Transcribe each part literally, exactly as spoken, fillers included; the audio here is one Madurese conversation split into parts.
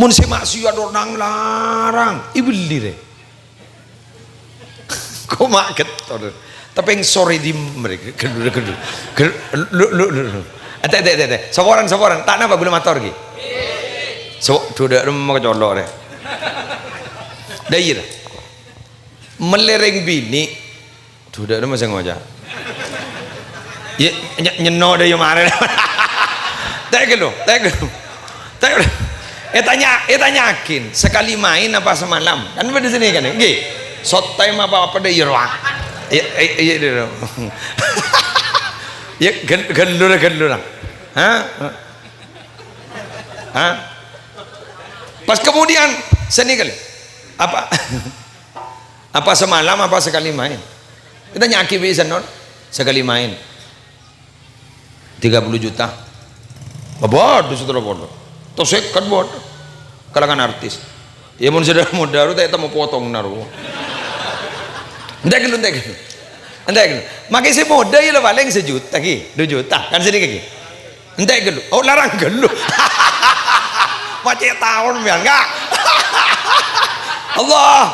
Mon sè maksiat orèng larang, èbelli rè. Koma' gettor. Tapè èng sorè dimma rè, ghâllu, ghâllu. Ghâl-, lu, lu, lu, lu. Èntè, èntè, èntè, èntè. Saporana, saporana. Ta' napa ghulâ mator ghi. So, dhu dâ' remma kacolok rè. Dâ' iyâ. Mellè rèng binè'. Dhu dâ' remma sè ngoca'. Yâ, ny-, nyenno dâ' iyâ marè. Ta' ghâllu, ta' ghâllu. Ta', ètanya, ètanya'aghi, sakali maèn apa samalam? Kan bâdâ sè nèka, ngghi. Short time apa, apa dâ' iyâ rowa. Yâ, yâ, yâ, yâ. Yâ, ghâl-, ghâllu ra, ghâllu ra. Hah? Hah? Pas kemudian, sè nèka, apa? Apa samalam apa sakali maèn? Ètanya'aghi bi' sè nèka, sakali maèn. Tiga puluh juta. Bâdâ sè tello polo. Atau sèket bâdâ. Kalangan artis. Yâ mon sè dâ' modâ ro ta' ètemmo potong naro. Èntè ghâllu, èntè ghâllu. Èntè ghâllu. Make sè modâ yâ la palèng sajuta ghi, dua juta. Kan sè nèka ghi. Èntè ghâllu. Oh, larang ghâllu. Macet taon, mèyan, enggak? Allah.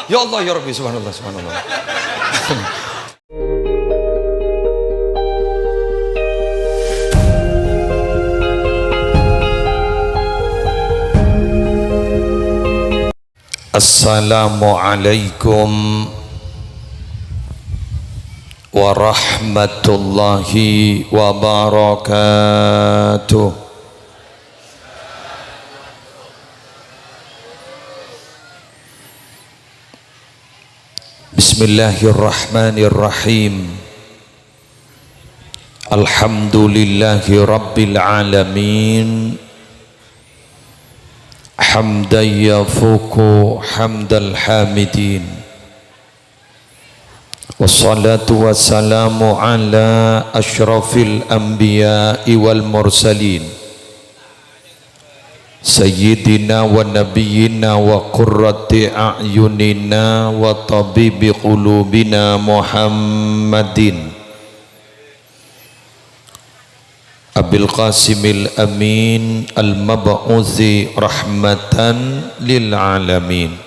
Ya Allah, ya Rabbi, subhanallah, subhanallah. Assalamualaikum warahmatullahi wabarakatuh. Bismillahirrahmanirrahim. Alhamdulillahi rabbil alamin. Hamdan yafuqu hamdal hamidin. Wassalatu wassalamu ala asyrafil anbiya'i wal mursalin. Sayyidina wa nabiyyina wa qurrati a'yunina wa tabibi qulubina Muhammadin Abil Qasimil Amin al-mab'usi rahmatan lil alamin.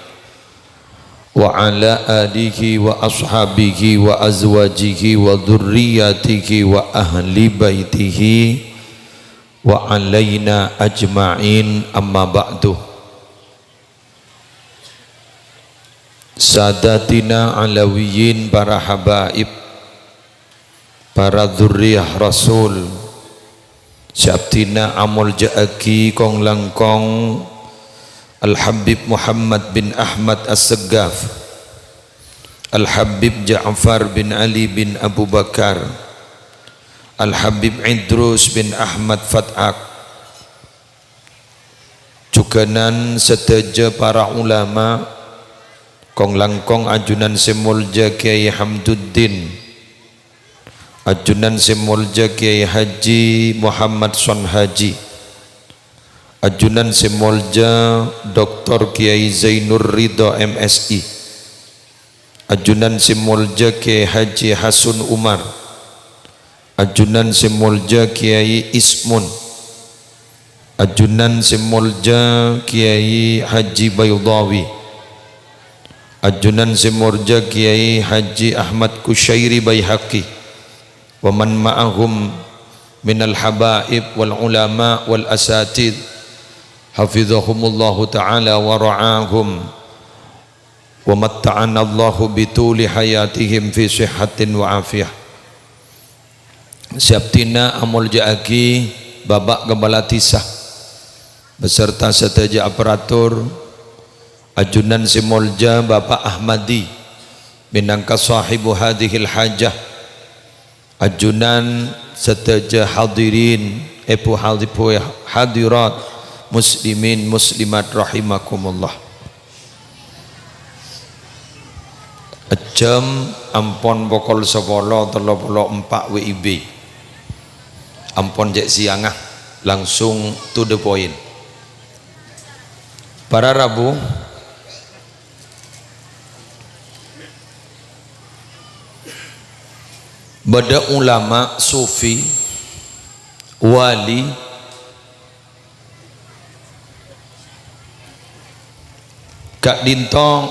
Wa ala alihi wa ashabihi wa azwajihi wa dzurriyyatihi wa ahli baitihi wa alaina ajma'in, amma ba'du. Sadatina Alawiyyin, para habaib, para dzurriyyah Rasul, sè abdhina amolja'aghi kong-langkong Al-Habib Muhammad bin Ahmad As-Segaf, Al-Habib Ja'far bin Ali bin Abu Bakar, Al-Habib Idrus bin Ahmad Fathak, jhughânan sadhâjâ para ulama, kong-langkong ajunan sè molja Kyai Hamduddin, ajunan sè molja Kyai Haji Muhammad Son Haji, ajunan sè molja Doktor Kyai Zainur Ridho, M Si, ajunan sè molja Kyai Haji Hasun Umar, ajunan sè molja Kyai Ismun, ajunan sè molja Kyai Haji Baydawi, ajunan sè molja Kyai Haji Ahmad Kusyairi Baihaqi, wa man ma'ahum minal habaib wal ulama wal asatidz, hafizahumullahu ta'ala wa ra'ahum, wa matta'anallahu bituli hayatihim fi sihhatin wa afiyah. Sè abdhina amolja'aghi Bapak Kepala Dhisa beserta sadhâjâ aparatur, ajunan sè molja Bapak Ahmadi mènangka shahibu hadhil hajah, ajunan sadhâjâ hadirin, èbhu hadi-, hadirat, muslimin, muslimat rahimakumullah. Jam ampon pokol sapolo tello polo empa' W I B. Ampon cè' sèyangnga, langsung to the point. Para rabu, bâdâ ulama, sufi, wali, Ka'dinto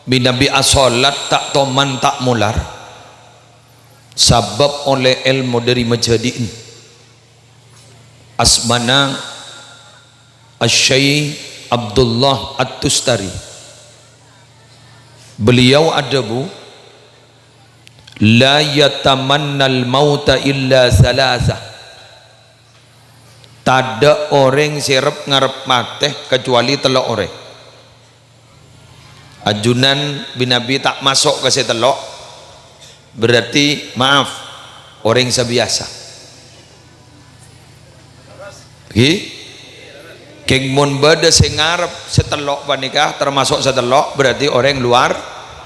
mènabi asholat ta' toman ta' molar, sabâb ollè èlmo dhâri majhâdi'in. Asmana Asy-Syaikh Abdullah At-Tustari. Beliau adhâbu, "La yatamannal mauta illa salasa." Tadâ' orèng sè rep-ngarep matè kacuali tello' orèng. Ajunan bi-, Nabi ta' maso' ka sè tello', berarti, maaf, orèng sabiyasa. Ghi? Kèng mon bâdâ sè ngarep sè tello' panèka, termasuk sè tello', berarti orèng luar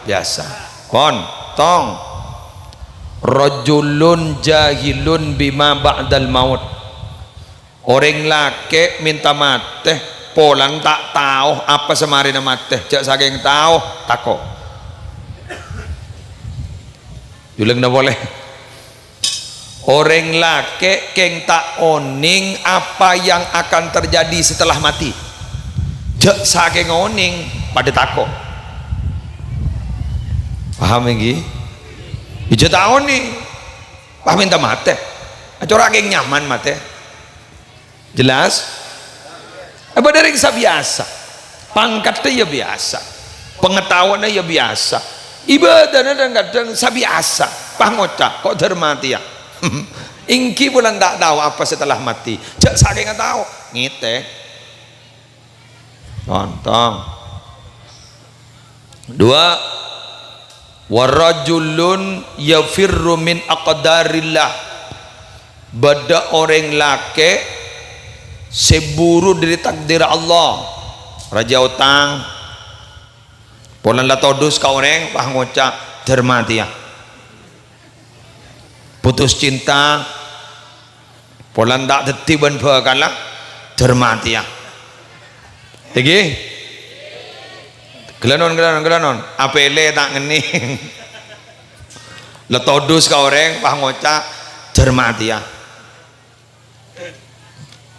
biasa. Pon, tong. Rajulun jahilun bima ba'dal maut. Orèng lakè' mènta matè, polana ta' tao apa sè marèna matè. Jhâ' sakèng tao, tako'. Jhulangnga polè. Orèng lakè' kèng ta' onèng apa yang akan terjadi setelah mati. Jhâ' sakèng onèng, padâ tako'. Paham, ènggi? Jhâ' ta' onèng. Pas mènta matè. Acora' kèng nyaman matè. Jelas? Apa dhâri sabiyasa? Pangkaddhâ ya biyasa. Pangataowanna ya biyasa. Ibâdâna dhâng-kadhâng sabiyasa. Pas ngoca', "Kok dhâr matèya?" Ènggi polana ta' tao apa setelah mati. Jhâ' sakènga tao. Ngètè. Tontong. Dua, "Wa rajulun yafirru min aqdarillah." Bâdâ orèng lakè' sè buru dhâri takdir Allah. Rajâ otang. Polana la todus ka orèng, pas ngoca', "Dhâr matèya." Putus cinta, polana ta' dhâddhi bân bhâkalla, "Dhâr matèya." Ènggi? Ghâlânon, ghâlânon, ghâlânon. Apèlè ta' ngennèng. La todus ka orèng, pas ngoca', "Dhâr matèya."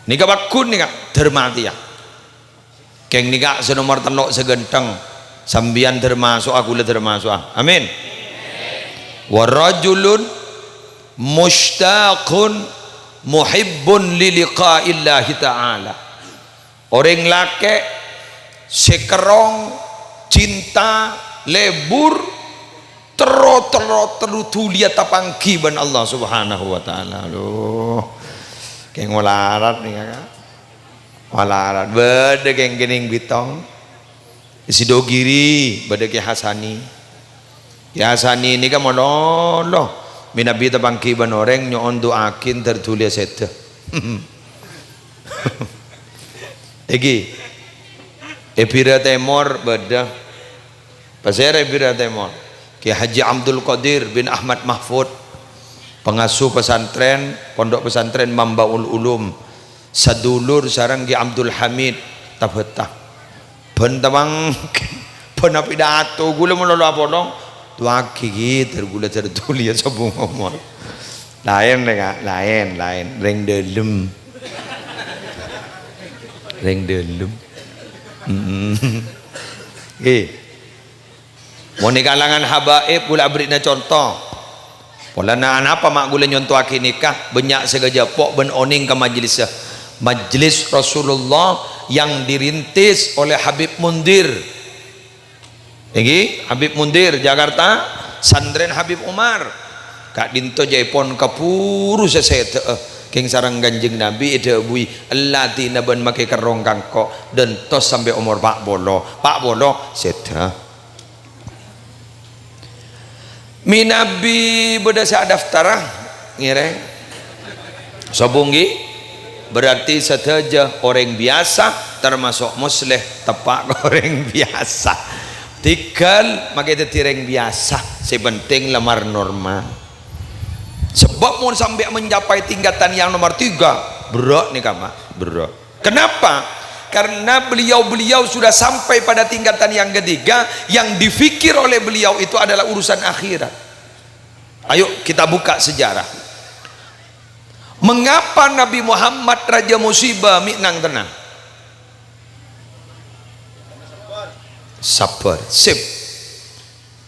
Nèka pagghun nèka, "Dhâr matèya." Kèng nèka sè nomer tello' sè ghântheng. Sampèyan dhâr maso'a, kaulâ dhâr maso'a. Amin. "Wa rajulun mushtaqun muhibbun li liqa'illahi ta'ala." Orèng lakè' sè kerrong, cinta, lebur, terro, terro, terro dhuliyâ tapangghi bân Allah Subhanahu wa Ta'ala. Loh, kèng malarat nèka, Kak. Malarat. Bâdâ kèng kennèng bitong. Sidogiri bâdâ Kè Hasani. Kè Hasani nèka malolo. Mènabi tapangghi bân orèng nyo'on du'aaghi dhâr dhuliyâ sèdhâ. Ènggi. È Bira Tèmor bâdâ. Pasèra è Bira Tèmor? Kè Haji Abdul Qadir bin Ahmad Mahfud, pangasuh pesantren, Pondok Pesantren Mambaul Ulum, sadulur sareng Kè Abdul Hamid Tabata. Bân tamang, bân apidato, kaulâ malolo apolong, du'aaghi, Kè, dhâr kaulâ dhâr dhuliyâ sobung omor. Laèn, Kak, laèn, laèn. Rèng dhâlem. Rèng dhâlem. Mm-mm. Ngghi. Mon è kalangan habaib, kaulâ abherri'na conto. Polana anapa ma' kaulâ nyontowaghi nèka, bânnya' sè ghâjâ po' bân onèng ka majlissa. Majlis Rasulullah yang dirintis oleh Habib Mundir. Ènggi, Habib Mundir, Jakarta, santrèn Habib Umar. Ka'dinto jâèpon kabhuru sè sèdhâ'â, kèng sareng Kanjeng Nabi èdhâbuwi, "Ella dina bân makè kerrong kangko', dântos sampè' omor pa' polo." Pa' polo, sèdhâ. Mènabi bâdâ sè adaftar, ngèrèng. Sobung, ngghi? Berarti sadhâjâ orèng biyasa, termasuk Musleh, teppa' ka orèng biyasa. Tèghâl makè dhâddhi orèng biyasa, sè penting lamar normal. Sebab mon sampè' mencapai tingkatan yang nomor tiga, berrâ' nèka, Pak, berrâ'. Kenapa? Karena beliau-beliau sudah sampai pada tingkatan yang ketiga, yang dipikir oleh beliau itu adalah urusan akhirat. Ayo kita buka sejarah. Mengapa Nabi Muhammad rajâ musibah mè' nang-tennang? Sabbhâr. Sip.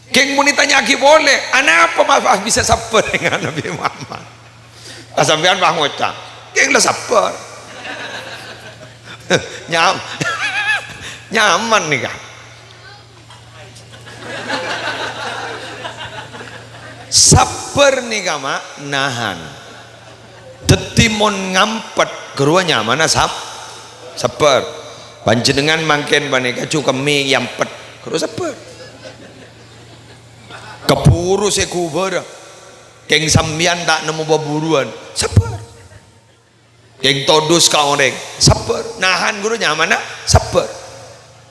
Kèng mon ètanya'aghi polè, "Anapa ma' pas bisa sabbhâr neng Nabi Muhammad?" Ah, sampèyan pas ngoca', "Kèng la sabbhâr." Nyam-, nyaman nèka. Sabbhâr nèka, ma', nahan. Dhâddhi mon ngampet, ghâruwa nyamana sab-, sabbhâr. Panjhennengngan mangkèn panèka jhukemm èampet, ghâruwa sabbhâr. Kabhuru sè ghubârâ, kèng sampèyan ta' nemmo paburuwân, sabbhâr. Kèng todus ka orèng, sabbhâr. Nahan ghâruwa nyamana sabbhâr.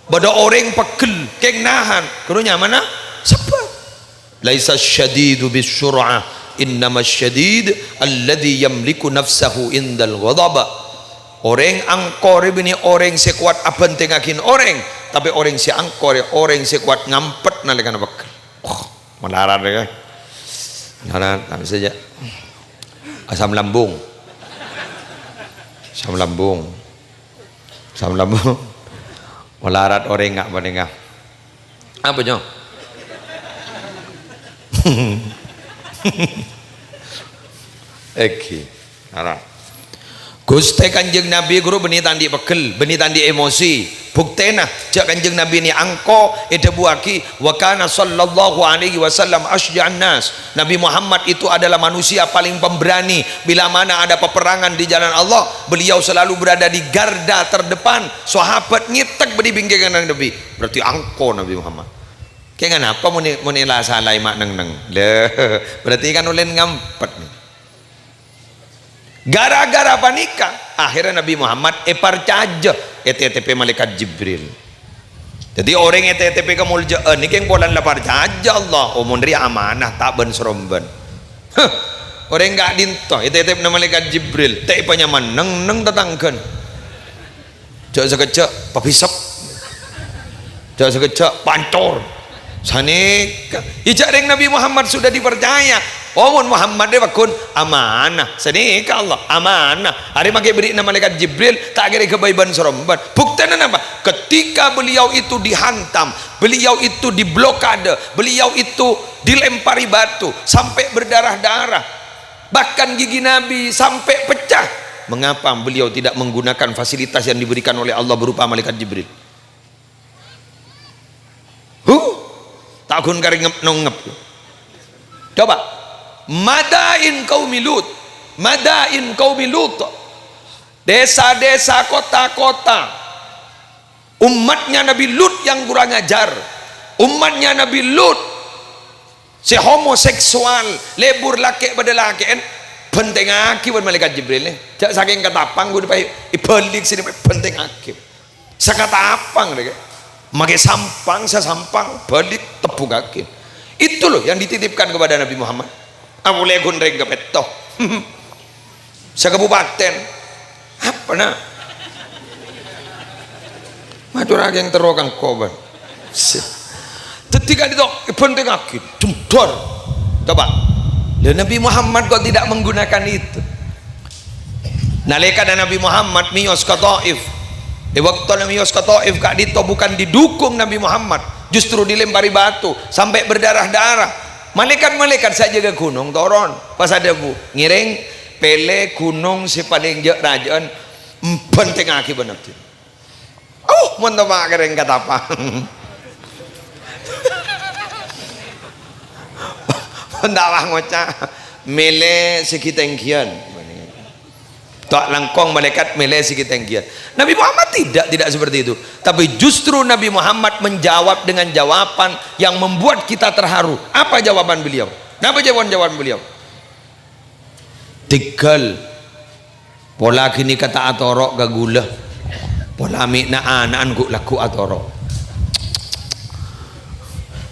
Bâdâ orèng pegghel, kèng nahan, ghâruwa nyamana sabbhâr. "Laisa syadidu bisyur'ah, innama syadid alladzi yamliku nafsahu indal ghadab." Orèng angko rè bânnè orèng sè kowat abhântèngngaghi orèng, tapè orèng sè angko rè orèng sè kowat ngampet nalèkana pegghel. Oh, malarat ya. Malarat, apa saja. Asam lambung. Asam lambung. Asam lambung. Malarat orèng nggak panèka. Apa, Nyong? Èghi. Ara. Ghustè Kanjeng Nabi ghâruwa bânnè ta' andi' pegghel, bânnè ta' andi' emosi. Buktèna, jhâ' Kanjeng Nabi nè angko èdhâbuwaghi, "Wa kana sallallahu alaihi wasallam asyja'an nas." Nabi Muhammad itu adalah manusia paling pemberani. Bila mana ada peperangan di jalan Allah, beliau selalu berada di garda terdepan. Sahabat ngètèk bâdâ è bingkèngnga Nabi. Berarti angko Nabi Muhammad. Kèng anapa mon, mon la salaè ma' neng-neng? Lha, berarti kan ollè ngampet nè. Gara-gara panèka, akhirnya Nabi Muhammad èparcajâ ètètèpè Malaikat Jibril. Dhâddhi orèng ètètèpè kamoljâ'ân nèka polana la parcajâ Allah, oh, mon rèya amanah ta' bân-sarombân. Heh, orèng ka'dinto ètètèpna Malaikat Jibril, ta' èpanyama neng-neng tatangghâna. Jhâ' sakejjhâ' pabisep. Jhâ' sakejjhâ' pancor. Sanèka. Ijâ rèng Nabi Muhammad sudah dipercaya. Oh, mon Muhammad rè pagghun amanah. Sanèka Allah, amanah. Arè makè bâri'na Malaikat Jibril, ta' kèra èghâbây bân-sarombân. Buktèna napa? Ketika beliau itu dihantam, beliau itu diblokade, beliau itu dilempari batu sampai berdarah-darah. Bahkan gigi Nabi sampai pecah. Mengapa beliau tidak menggunakan fasilitas yang diberikan oleh Allah berupa malaikat Jibril? Huh? Ta' ghun karè ngep-nongep. Coba. Madain qaumi Lut. Madain qaumi Lut. Desa-desa, kota-kota. Umatnya Nabi Lut yang kurang ajar. Umatnya Nabi Lut sè homoseksual, lebur lakè' bâdâ lakè'en, bhântèngngaghi bân Malaikat Jibril, nè. Jhâ' sakèng katapang ghun èbâlik sènè bhântèngngaghi. Sakatapang, nè, kè. Makè sampang, sasampang, bâlik, tebbhungngaghi. Itu loh yang dititipkan kepada Nabi Muhammad. Apa polè ghun rèng kapètto. Sakabupaten. Apa, na'? Matoraghi terro ka engko', bân. Sip. Dhâddhi ka'dinto èbhântèngngaghi, jembar. Coba. Lah, Nabi Muhammad kok tidak menggunakan itu? Nalèkana Nabi Muhammad mèyos ka Taif. È bâktona mèyos ka Taif, ka'dinto bukan didukung Nabi Muhammad, justru dilempari batu sampai berdarah-darah. Malaikat-malaikat sè ajâgâ ghunong toron, pas adhâbu, "Ngèrèng, pèlè ghunong sè palèng jâ'-rajâ'ân, bhântèngngaghi bân abdhina." Oh, mon teppa' kèrèng katapang. Mon ta' wah ngoca', "Mèlè sè ghi-tèngghiyân." Ta' langkong malaikat mèlè sè ghi-tèngghiyân. Nabi Muhammad tidak, tidak seperti itu. Tapi justru Nabi Muhammad menjawab dengan jawaban yang membuat kita terharu. Apa jawaban beliau? Napa jawaban-jawaban beliau? "Tèghâl. Pola ghânèka ta' atoro' ka ghulâ. Pola mè' na'-ana'an ghu'-lagghu' atoro'.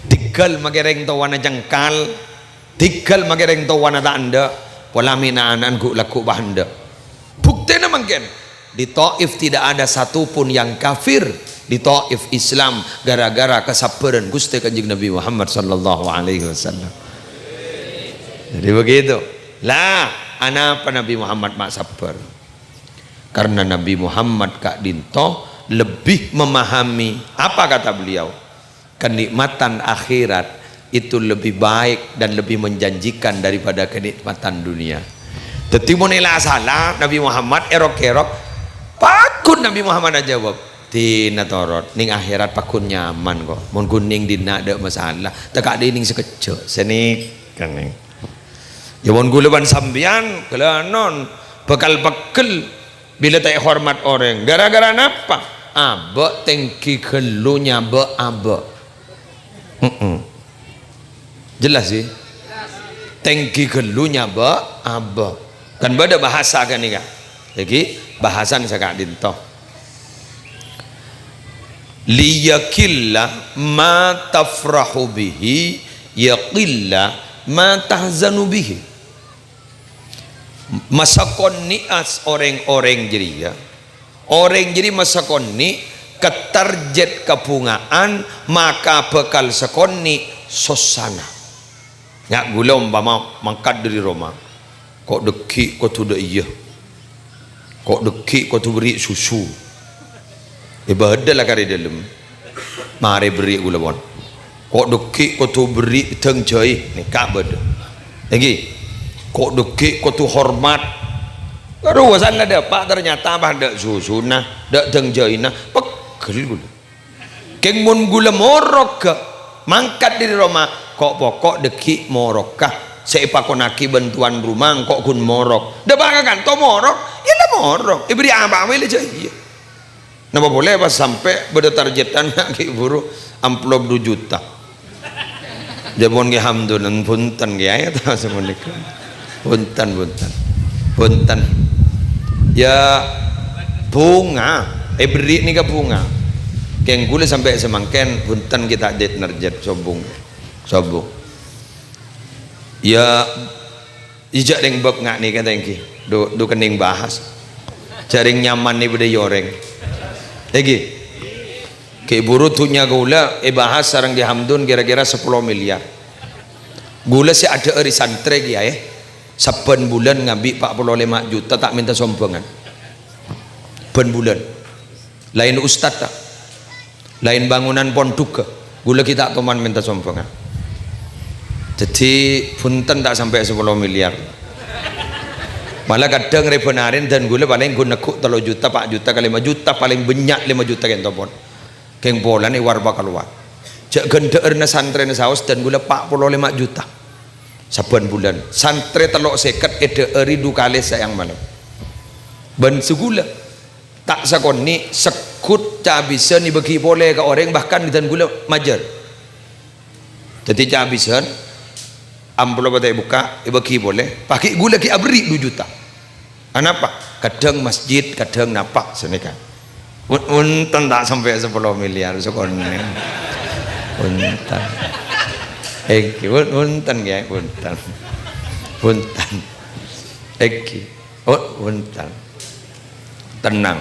Tèghâl makè rèng towana cengkal. Tèghâl makè rèng towana ta' endâ'. Pola mè' na'-ana'an ghu'-lagghu' pas endâ'." Buktèna mangkèn, di Taif tidak ada satu pun yang kafir. Di Taif Islam gara-gara kasabbhârân Ghustè Kanjeng Nabi Muhammad sallallahu alaihi wasallam. Jadi begitu. Lah, anapa Nabi Muhammad ma' sabbhâr? Karena Nabi Muhammad ka'dinto lebih memahami, apa kata beliau? Kenikmatan akhirat itu lebih baik dan lebih menjanjikan daripada kenikmatan dunia. Dhâddhi mon èla sala Nabi Muhammad èrok-kèrok, paggun Nabi Muhammad ajâwâb, "Dina torot, nèng akhirat paggun nyaman kok. Mon ghun nèng dinna' tadâ' masalah, tèka' dhinèng sakejjhâ', sanèka nèng." Ya mon ghulâ bân sampèyan, ghâlânon, bhâkal pegghel bilâ ta' èhormat orèng. Gara-gara napa? Abâ' tèngghi ghâllu nyabâ' abâ'. Mm-mm. Jelas, sih? Tèngghi ghâllu nyabâ' abâ'. Kan bâdâ bahasa ghânèka. Èngghi bahasan sè ka'dinto. "Liyaqilla ma tafrahu bihi, yaqilla ma tahzanu bihi." Masakonè'a orèng-orèng jârèya. Orèng jârèya masakonè' ka target kabhunga'an, maka bhâkal sakonè' sossana. Nya' ghulâ ompama mangkat dâri roma, ko' dhâggi' kodhu dâ' iyâ, ko' dhâggi' kodhu bherri' susu. È bâdâ la karè dâlem. Marè bherri' ghulâ pon. Ko' dhâggi' kodhu bherri' dâng jhâi, nèka bâdâ. Èngghi. Ko' dhâggi' kodhu hormat. Rowa san la dâpa', ternyata pas dâ' susuna, dâ' dâng jhâina, pegghel ghulâ. Kèng mon ghulâ morok ghâ, mangkat dâri roma, ko'-poko' dhâggi' morok ghâ, sè èpakonnaghi bân towan roma engko' ghun morok. Dâpa' ka kanto morok, ya la morok. Èbherri' apa wae la jhâ' iyâ. Napa polè pas sampè' bâdâ targetan, ghi' bhuru amplop du juta. Jhâ' pon Kè Hamdun, bhunten Kè, ayo ta' samonèka. Bhunten, bhunten. Bhunten. Ya, bhunga, èbherri' nèka bhunga. Kèng ghulâ sampè' samangkèn, bhunten kita dâ' narjet, sobung. Sobung. Ya, Ijâ' rèng bab nga' nèka ta' èngghi. Du, du kennèng bahas. Jhâ' rèng nyaman nè bâdâ è orèng. Èngghi. Ghi' bhuru dhunnya ghulâ èbahas sareng Kè Hamdun kèra-kèra sapolo miliar. Ghulâ sè adhâ'âri santrè kèyaè, sabbhân bulân ngambi' pa' polo lèma' juta ta' mènta sombhângan. Bân bulân. Laèn ustad ta'. Laèn bangunan pondhugghâ, ghulâ ghi' ta' toman mènta sombhângan. Dhâddhi, bhunten ta' sampè' sapolo miliar. Mala kadhâng rè-bân arèn dân ghulâ palèng ghun neggu' tello juta, pa' juta ka lèma juta, palèng bânnya' lèma juta kènto pon. Kèng polana è war pakalowar. Jhâ' ghândhâ'ârna santrèna saos dân ghulâ pa' polo lèma juta. Sabbhân bulân. Santrè tello' sèket èdhâ'âri du kalè saèyang malem. Bân sè ghulâ. Ta' sakonè' segghut cabisân èbâghi polè ka orèng, bahkan dân ghulâ majâr. Dhâddhi cabisân, amplop ta' èbukka', èbâghi polè, paghi' ghulâ ghi' aberri' du juta. Anapa? Kadhâng masjid, kadhâng napa, sanèka. Bhun-, bhunten ta' sampè' sapolo miliar sakonè'. Bhunten. Èngghi, bhun-, bhunten, Kè, bhunten. Bhunten. Èngghi. Oh, bhunten. Tenang.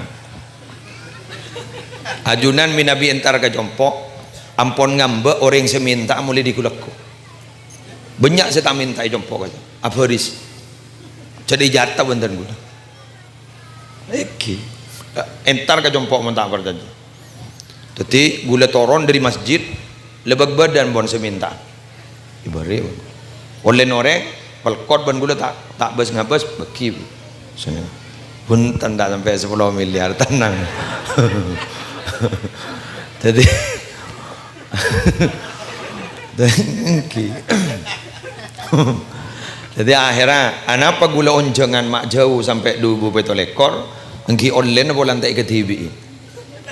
Ajunan mènabi entar ka compo', ampon ngambâ' orèng sè mènta molaè dhi-, ghu-lagghu. Bânnya' sè ta' mènta è compo' ka'dinto. Abhâris. Jadi jata bhunten ghulâ. Èngghi. Entar ka compo' mon ta' parcajâ. Dhâddhi, ghulâ toron dâri masjid, lebâk bâdân pon sè mènta. Èbâri', pon. Ollèna orèng, pelkot bân ghulâ ta', ta' bâs-ngabâs, bâghi. Sènè. Bhunten, ta' sampè' sapolo miliar, tenang. Dhâddhi, èngghi. Dhâddhi, akhèrra, anapa ghulâ onjhângan ma' jhâu sampè' dubu pètto lèkor, èngghi ollèna polana ta' èkadhibi'i.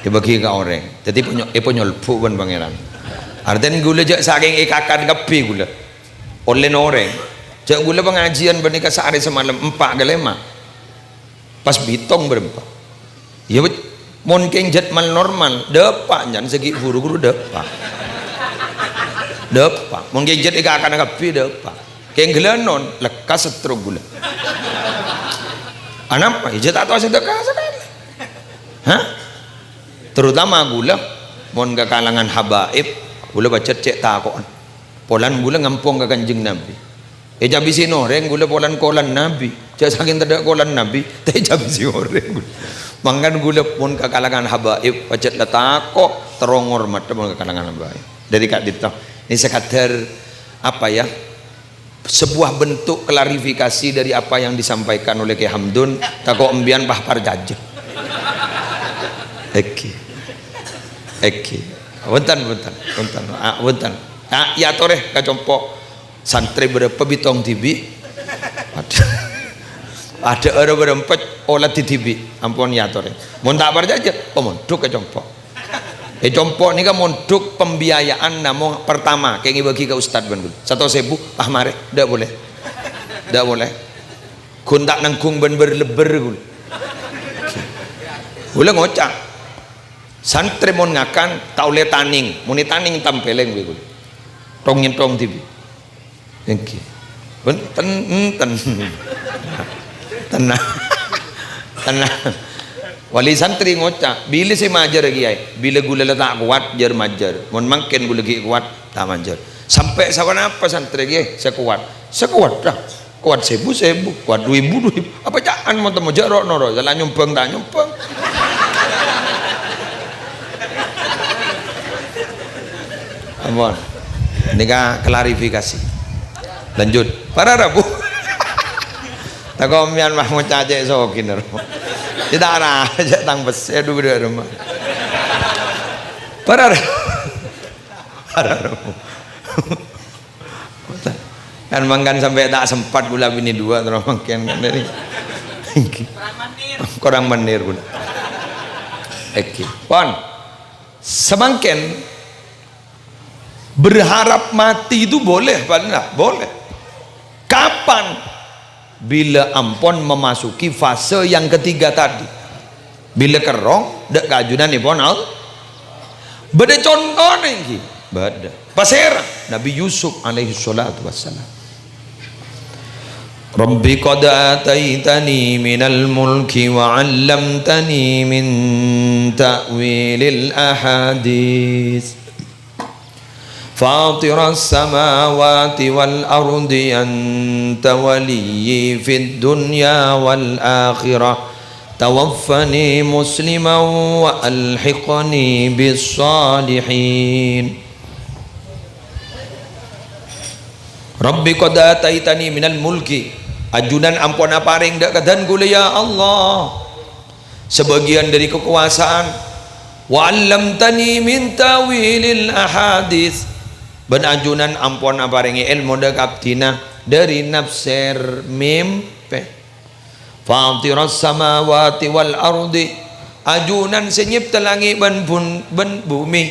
Èbâghi ka orèng. Dhâddhi ponyo-, èpanyolbhu bân Pangèran. Artèna ghulâ jhâ' sakèng èkakan kabbhi ghulâ. Ollèna orèng. Jhâ' ghulâ pangajiyân panèka saarè samalem empa' ka lèma'. Pas bitong bârâmpa. Iyâ, wèt. Mon kèng jhât mal-normal, dâpa' nyang sè ghi' bhuru-bhuru dâpa'. Dâpa'. Mon kèng jhât èkakana kabbhi, dâpa'. Kèng ghâlânon, lekkas stroke ghulâ. Anapa? Iyâ, jhât ta' tao sè dâkka sakalè. Hah? Terutama ghulâ, mon ka kalangan habaib, ghulâ pajhât cè' tako'an. Polana ghulâ ngampong ka Kanjeng Nabi. Ècabisè orèng ghulâ polana kolan Nabi. Jhâ' sakèng tadâ' kolan Nabi, ta' ècabisè orèng ghulâ. Mangkana ghulâ mon ka kalangan habaib, pajhât la tako', terro ngormat mon ka kalangan habaib. Dâri ka'dinto. Ini sekadar, apa ya, sebuah bentuk klarifikasi dari apa yang disampaikan oleh Kè Hamdun, tako' embiyan pas parcajâ. Èngghi. Èngghi. Bhunten, bhunten, bhunten. Ah, bhunten. Ah, èyatorè ka compo'. Santrè bârâmpa bi' tong dhibi'. Adâ', adâ' bârâmpa ola dhibi'. Ampon èyatorè. Mon ta' parcajâ, pamondhuk ka compo'. È compo' nèka mondhuk pembiayaan namong pertama, kèngèng bâgi ka ustad bân ghulâ. Satos èbu, ah, marè, ndak boleh. Ndak boleh. Ghun ta' nanggung bân bâr-lebbâr ghulâ. Ghulâ ngoca', santrè mon ngakan, ta' ollè tanèng. Mon ètanèng tampèlèng bi' ghulâ. Tong-nyentong dhibi'. Èngghi. Bhunten, enten. Tenang. Tenang. Wali santrè ngoca', "Bilâ sè majâr, Kèyaè?" "Bilâ ghulâ la ta' kowat, jâr majâr. Mon mangkèn ghulâ ghi' kowat, ta' majâr." "Sampè' saponapa santrè, Kèyaè, sè kowat?" "Sè kowat, dah. Kowat sèbu, sèbu. Kowat du èbu, du èbu. Apa ca'an mon temmo, jâ' ro'-noro', la nyombhâng, ta' nyombhâng." Ampon. Nèka klarifikasi. Lanjut. Para rabu. Tako' mèyan mah ngoca' cè' sogina, ro. Cè' ta' ra, cè' tang pèssè, du, du, du, ma. Para ra-, para rabu. Kan mangkèn sampè' ta' sempat ghulâ binè duwâ' terro mangkèn kan dâri. Korang menir ghulâ. Èngghi. Pon. Samangkèn berharap mati itu boleh apa enggak? Boleh. Kapan? Bilâ ampon memasuki fase yang ketiga tadi. Bilâ kerrong, dâ' kaajunan èpon Allah. Bâdâ contona èngghi? Bâdâ. Pasèra? Nabi Yusuf alaihi salatu wassalam. Rabbi qad ataitani minal mulki wa 'allamtani min ta'wilil ahadits. Fatiras samawati wal ardi anta waliyyi fid dunya wal akhirah. Tawaffani musliman wa alhiqni bis salihin. Rabbi qad ataitani minal mulki. Ajunan ampon aparèng dâ' kadhân ghulâ, ya Allah. Sabâgiyân dâri kakobâsaan. Wa 'allamtani min ta'wilil ahadits. Bân ajunan ampon aparèngè èlmo dâ' ka abdhina dâri nafsèr mèmpè. Fatiras samawati wal ardi. Ajunan sè nyèpta langngè' bân bun-, bân bhumè.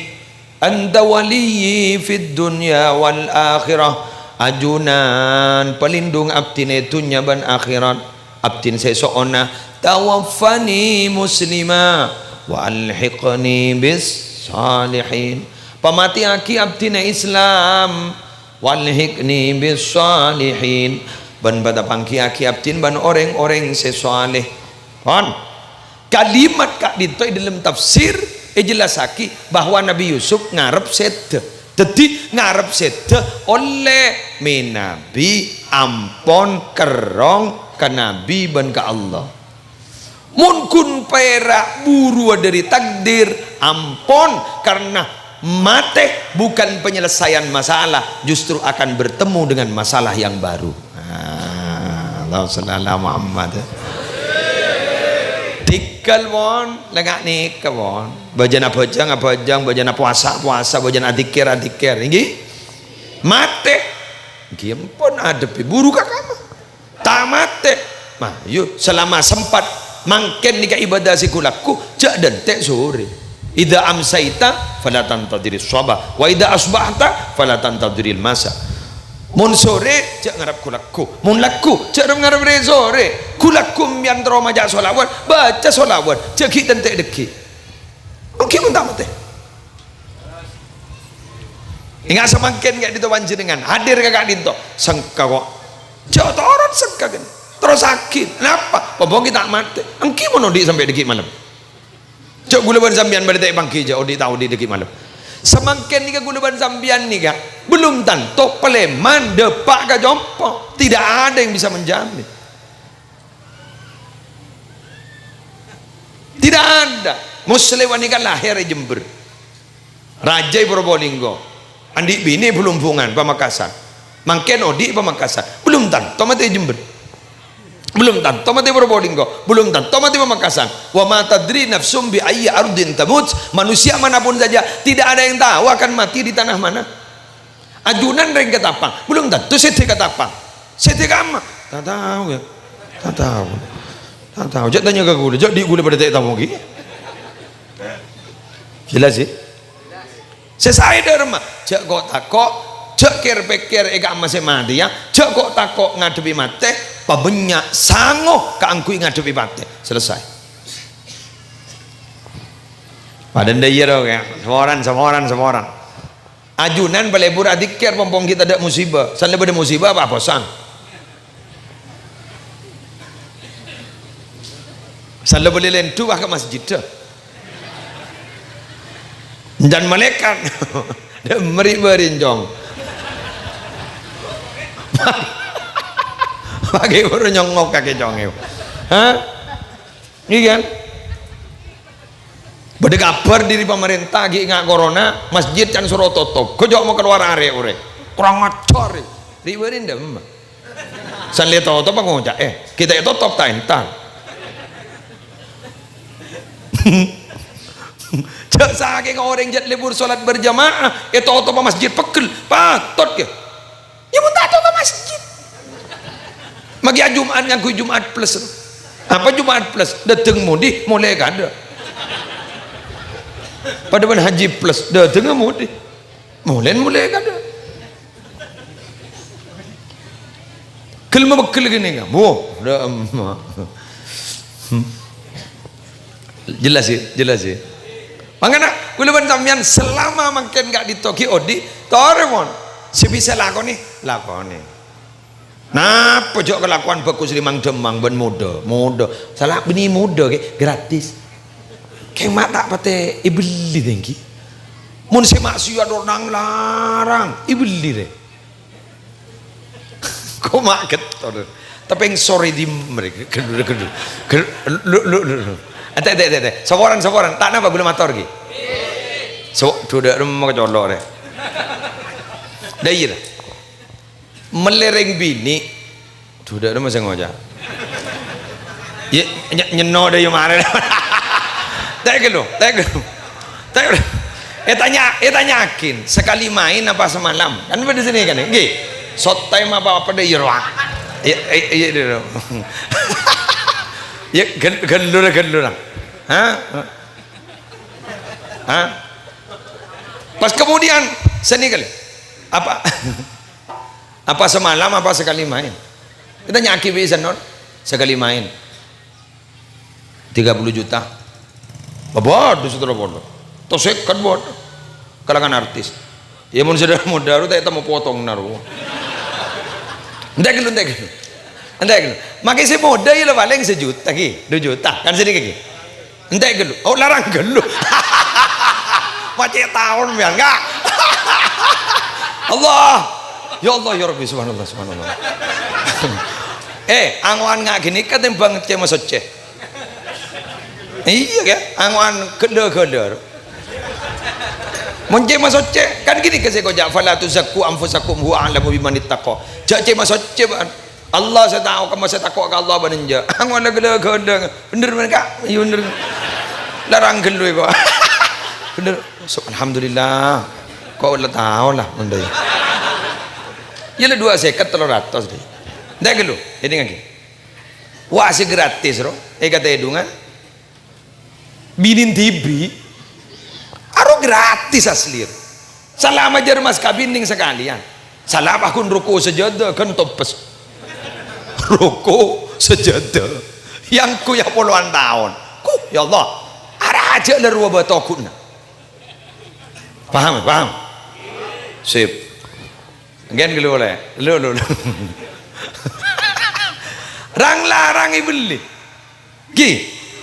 Anta waliyyi fid dunya wal akhirah. Ajunan palindung abdhina è dhunnya bân akhèrat. Abdhina sè so'ona. Tawaffani muslima wa alhiqni bis salihin. Pamatèyaghi abdhina Islam. Wa alhiqni bis salihin. Bân patapanggiyaghi abdhina bân orèng-orèng sè saleh. Pon. Kalimat ka'dinto è dâlem tafsir èjellassaghi bahwa Nabi Yusuf ngarep sèdhâ. Dhâddhi, ngarep sèdhâ ollè mènabi ampon kerrong ka Nabi bân ka Allah. Mon ghun pèra' buruwâ dâri takdir, ampon, karena matè bukan penyelesaian masalah, justru akan bertemu dengan masalah yang baru. Ah, Allahumma shalli ala Muhammad. Dhikal, pon, lènga' nèka, pon. Bâjâna abhâjâng, abhâjâng, bâjâna powasa, powasa, bâjâna adzikir, adzikir. Èngghi? Matè. Èngghi, ampon, adhebbhi buru ka kamma. Ta' matè. Mayu, selama sempat, mangkèn nèka ibadah sè ghu-lagghu, jhâ' dântè' sorè. Idza amsaita fala tantadhiris shabah, wa idza asbahta fala tantadhiril masa. Mon sorè, jhâ' ngarep ghu-lagghu. Mon lagghu, jhâ' ngarep rè-sorè. Ghu-lagghu mbiyan terro maca sholawat, baca sholawat, jhâ' ghi' dântè' dhâggi'. Èngghi mon ta' matè. Ènga' samangkèn ka'dinto panjhennengngan, hadir ka ka'dinto. Sengka kok. Jhâ' torot sengka kan. Terrossaghi. Napa? Pompong ghi' ta' matè. Èngghi mon odi' sampè' dhâggi' malem. Jhâ' ghulâ bân sampèyan bâdâ ta' èpangghi jhâ' odi' ta' odi' dhâggi' malem. Samangkèn nèka ghulâ bân sampèyan nèka belum tanto palèman dâpa' ka compo'. Tidak ada yang bisa menjamin. Tidak ada. Muslim nèka lahèr è Jember. Rajâ è Probolinggo. Andi' binè Blumbungan, Pamekasan. Mangkèn odi' Pamekasan. Belum tanto matè Jember. Belum tanto matè Probolinggo. Belum tanto matè Pamekasan. "Wa ma tadri nafsum bi ayyi ardin tamut." Manusia manapun saja, tidak ada yang tahu akan mati di tanah mana. Ajunan rèng Ketapang, belum tanto sèdhâ Ketapang. Sèdhâ kamma? Ta' tao, ya. Ta' tao. Ta' tao. Jhâ' tanya ka kaulâ, jhâ' andi' kaulâ padâ ta' tao ghi. Jelas, ya? Sè saè dhâ' remma, jhâ' ko'-tako', jhâ' kèr-pèkkèr è kamma sè matèya, jhâ' ko'-tako' ngadhebbhi matè, pabânnya' sango kaangghuy ngadhebbhi matè. Selesai. Padâ ndâ' iyâ, ro, ya. Samoran, samoran, samoran. Ajunan palebur adzikkèr, pong-pong ghi' tadâ' musiba. San la bâdâ musiba apa aposan? San la bâli lèndhu, wah, ka masjid, dâ. Enjân malaèkat. Dâ' mèri' bâri' cong. Pakai baru nyongok kakè congèw. Hah? Iya kan? Bâdâ kabhâr dâri pamarènta ghi' enga' corona, masjid can soro totop. Ghâ' jhâ' makalowar arè orèng. Kurang ajar. Ri-, bâri' ndâ' emma. San la ètotop ngoca', "Eh, kita ètotop ta' entar." Jhâ' sakèng orèng jhât lebur sholat berjamaah, ètotop masjid pegghel. Patot, ya? Ya, mon ta' tao ka masjid. Maghi Jum'at ngangghuy Jum'at Plus. Apa Jum'at Plus? Dâteng modi, molè kadâ'. Padâ bân Haji Plus, dâteng modi. Molè, molè kadâ'. Ghellâ' mabegghel ghânèka. Wo, dâ' emma. Jelas, ya? Jelas, ya? Mangkana, kaulâ bân sampèyan salama mangkèn ka'dinto ghi' odi', torè, mon. Sè bisa lakonè, lakonè. Napa jhâ' kalakowan bhâghus rimang-dhâmmang bân modâ? Modâ. Sala bânnè modâ, ghi, gratis. Kèng ma' ta' patè èbelli, tèngghi. Mon sè maksiat orèng larang, èbelli, rè. Koma' getto'. Tapè sore di mereka. Lu, lu, lu, lu. Ente, ente, ente, ente. Saporan, saporan. Ta' napa belum mator, ghi? So, duda' remma kacolo', rè. Dâ' iyâ, dâ. Mellè rèng binè'. Duda' remma sè ngoca'. Yâ, ny-, nyenno dâ' iyâ marè. Tè' ghâllu, tè' ghâllu. Tè', ètanya, ètanya'aghi, sakali maèn apa semalam? Kan bâdâ sè nèka, ngghi. Short time apa, apa dâ' iyâ rowa. Iyâ, iyâ, iyâ, iyâ. Yâ, ghâl-, ghâllu ra, ghâllu ra. Hah? Hah? Pas kemudian, sè nèka, apa? Apa semalam, apa sakali maèn? Ètanya'aghi bi' sè non, sakali maèn. Tiga puluh juta. Bâdâ sè tello polo. Atau sèket bâdâ. Kalangan artis. Yâ, mon sè dâ' modâ ro, ta' ètemmo potongnga ro. Ente' ghâllu, ente' ghâllu. Ente' ghâllu. Makè sè modâ yâ la palèng sajuta, ghi. Dua juta. Kan sè nèka, ghi. Ente' ghâllu. Oh, larang ghâllu. Macet taon, mèyan, enggak? Allah. Ya Allah, ya Rabbi, subhanallah, subhanallah. Eh, angowan nga' ghânèka tèmbhâng cè' masoccè. Iyâ, kan? Angowan ghâlâ-ghâlâ. Mon cè' masoccè, kan ghânèka sè èkoca', "Fala tuzakku anfusakum huwa a'lamu bimanittaqa." Jhâ' cè' masoccè, bân. Allah sè tao, kamma sè tako' ka Allah bân enjâ'. Angowan ghâlâ-ghâlâ. Bhender, men, Ka'? Iyâ, bhender. Larang ghâllu, kok. Bhender. So, alhamdulillah. Kok la tao la, bhender. Yâ la dua sèket, tello ratos, dâ. Ente' ghâllu. Èdingngaghi. Wa' sè gratis, ro, è katèdungan. Binèn dhibi'. Aro gratis asli, ro. Sala majâr mas kabin nèng sakalèyan. Sala paggun roko sajâdâ, ghân tompes. Roko sajâdâ. Yang ku ya polowan taon. Ku, ya Allah. Arajâ la rowa bâto ghuna. Paham, paham? Sip. Engghân ghâllu polè. Lu, lu, lu. Rang-larang èbelli. Ghi,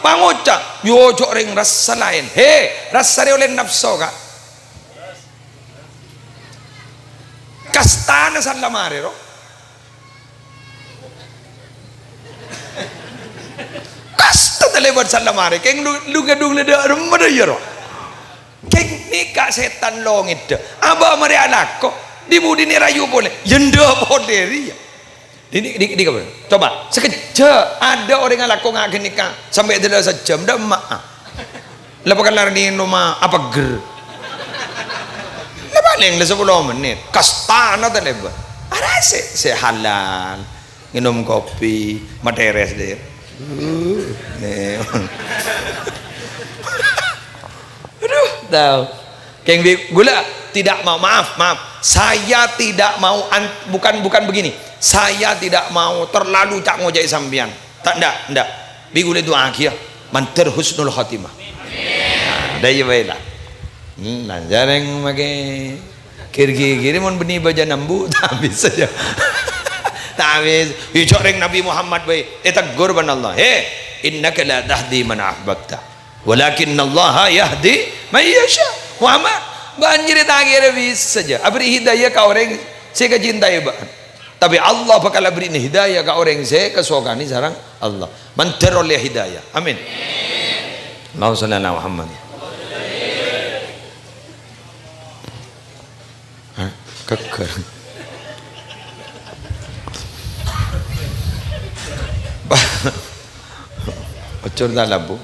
pangoca', yo jhâ' rèng rassa laèn. He, rassa rè ollè nafso, Ka'. Kastana san la marè, ro. Kasta talèbât san la marè. Kèng lu, lu ghâdhung la dâ' remma dâ' iyâ, ro. Kèng nèka sètan longèdda. Abâ' marè alako, dhi-budhina rayu polè. Yâ endâ' polè rèya. Dhi-, dhi-, dhi-, coba, sakejjhâ' adâ' orèng alako nga' ghânèka sampè' dâlâ sajjhâm, dâ' emma'a. La pakala ngènoma apegghâr. La palèng la sapolo mennit. Kastana ta' lèbât. Arèya sè, sè halal. Ngènom kopi, matèrès, dhi. Nè. Aduh, tao. Kèng bi-, ghulâ tidak mau, maaf, maaf. Saya tidak mau an-, bukan, bukan begini. Saya tidak mau terlalu ca'-ngoca'è sampèyan. Ta', ndak, ndak. Bi' ghulâ du'aaghi, yâ. Mandhâr husnul khotimah. Nah, dâ' iyâ bhâi, la. Hmm, nah, jhâreng makè kir-kiri mon bânnè bâjâna embu', ta' bisa, yâ. Ta' bisa. Yâ, jhâ' rèng Nabi Muhammad bhâi, ètegghur bân Allah. "He, innaka la tahdi man ahbabta, walakinnallaha yahdi man yasha." Muhammad, bâ'na jârèya ta' kèra bisa, jhâ'. Aberri' hidayah ka orèng sè èkacintaè bâ'na. Tapè Allah bhâkal aberri'ana hidayah ka orèng sè èkasokanè sareng Allah. Mandhâr ollè hidayah. Amin. Allahumma shalli ala Muhammad. Hah? Kèkkèr. Ocor ta' labu.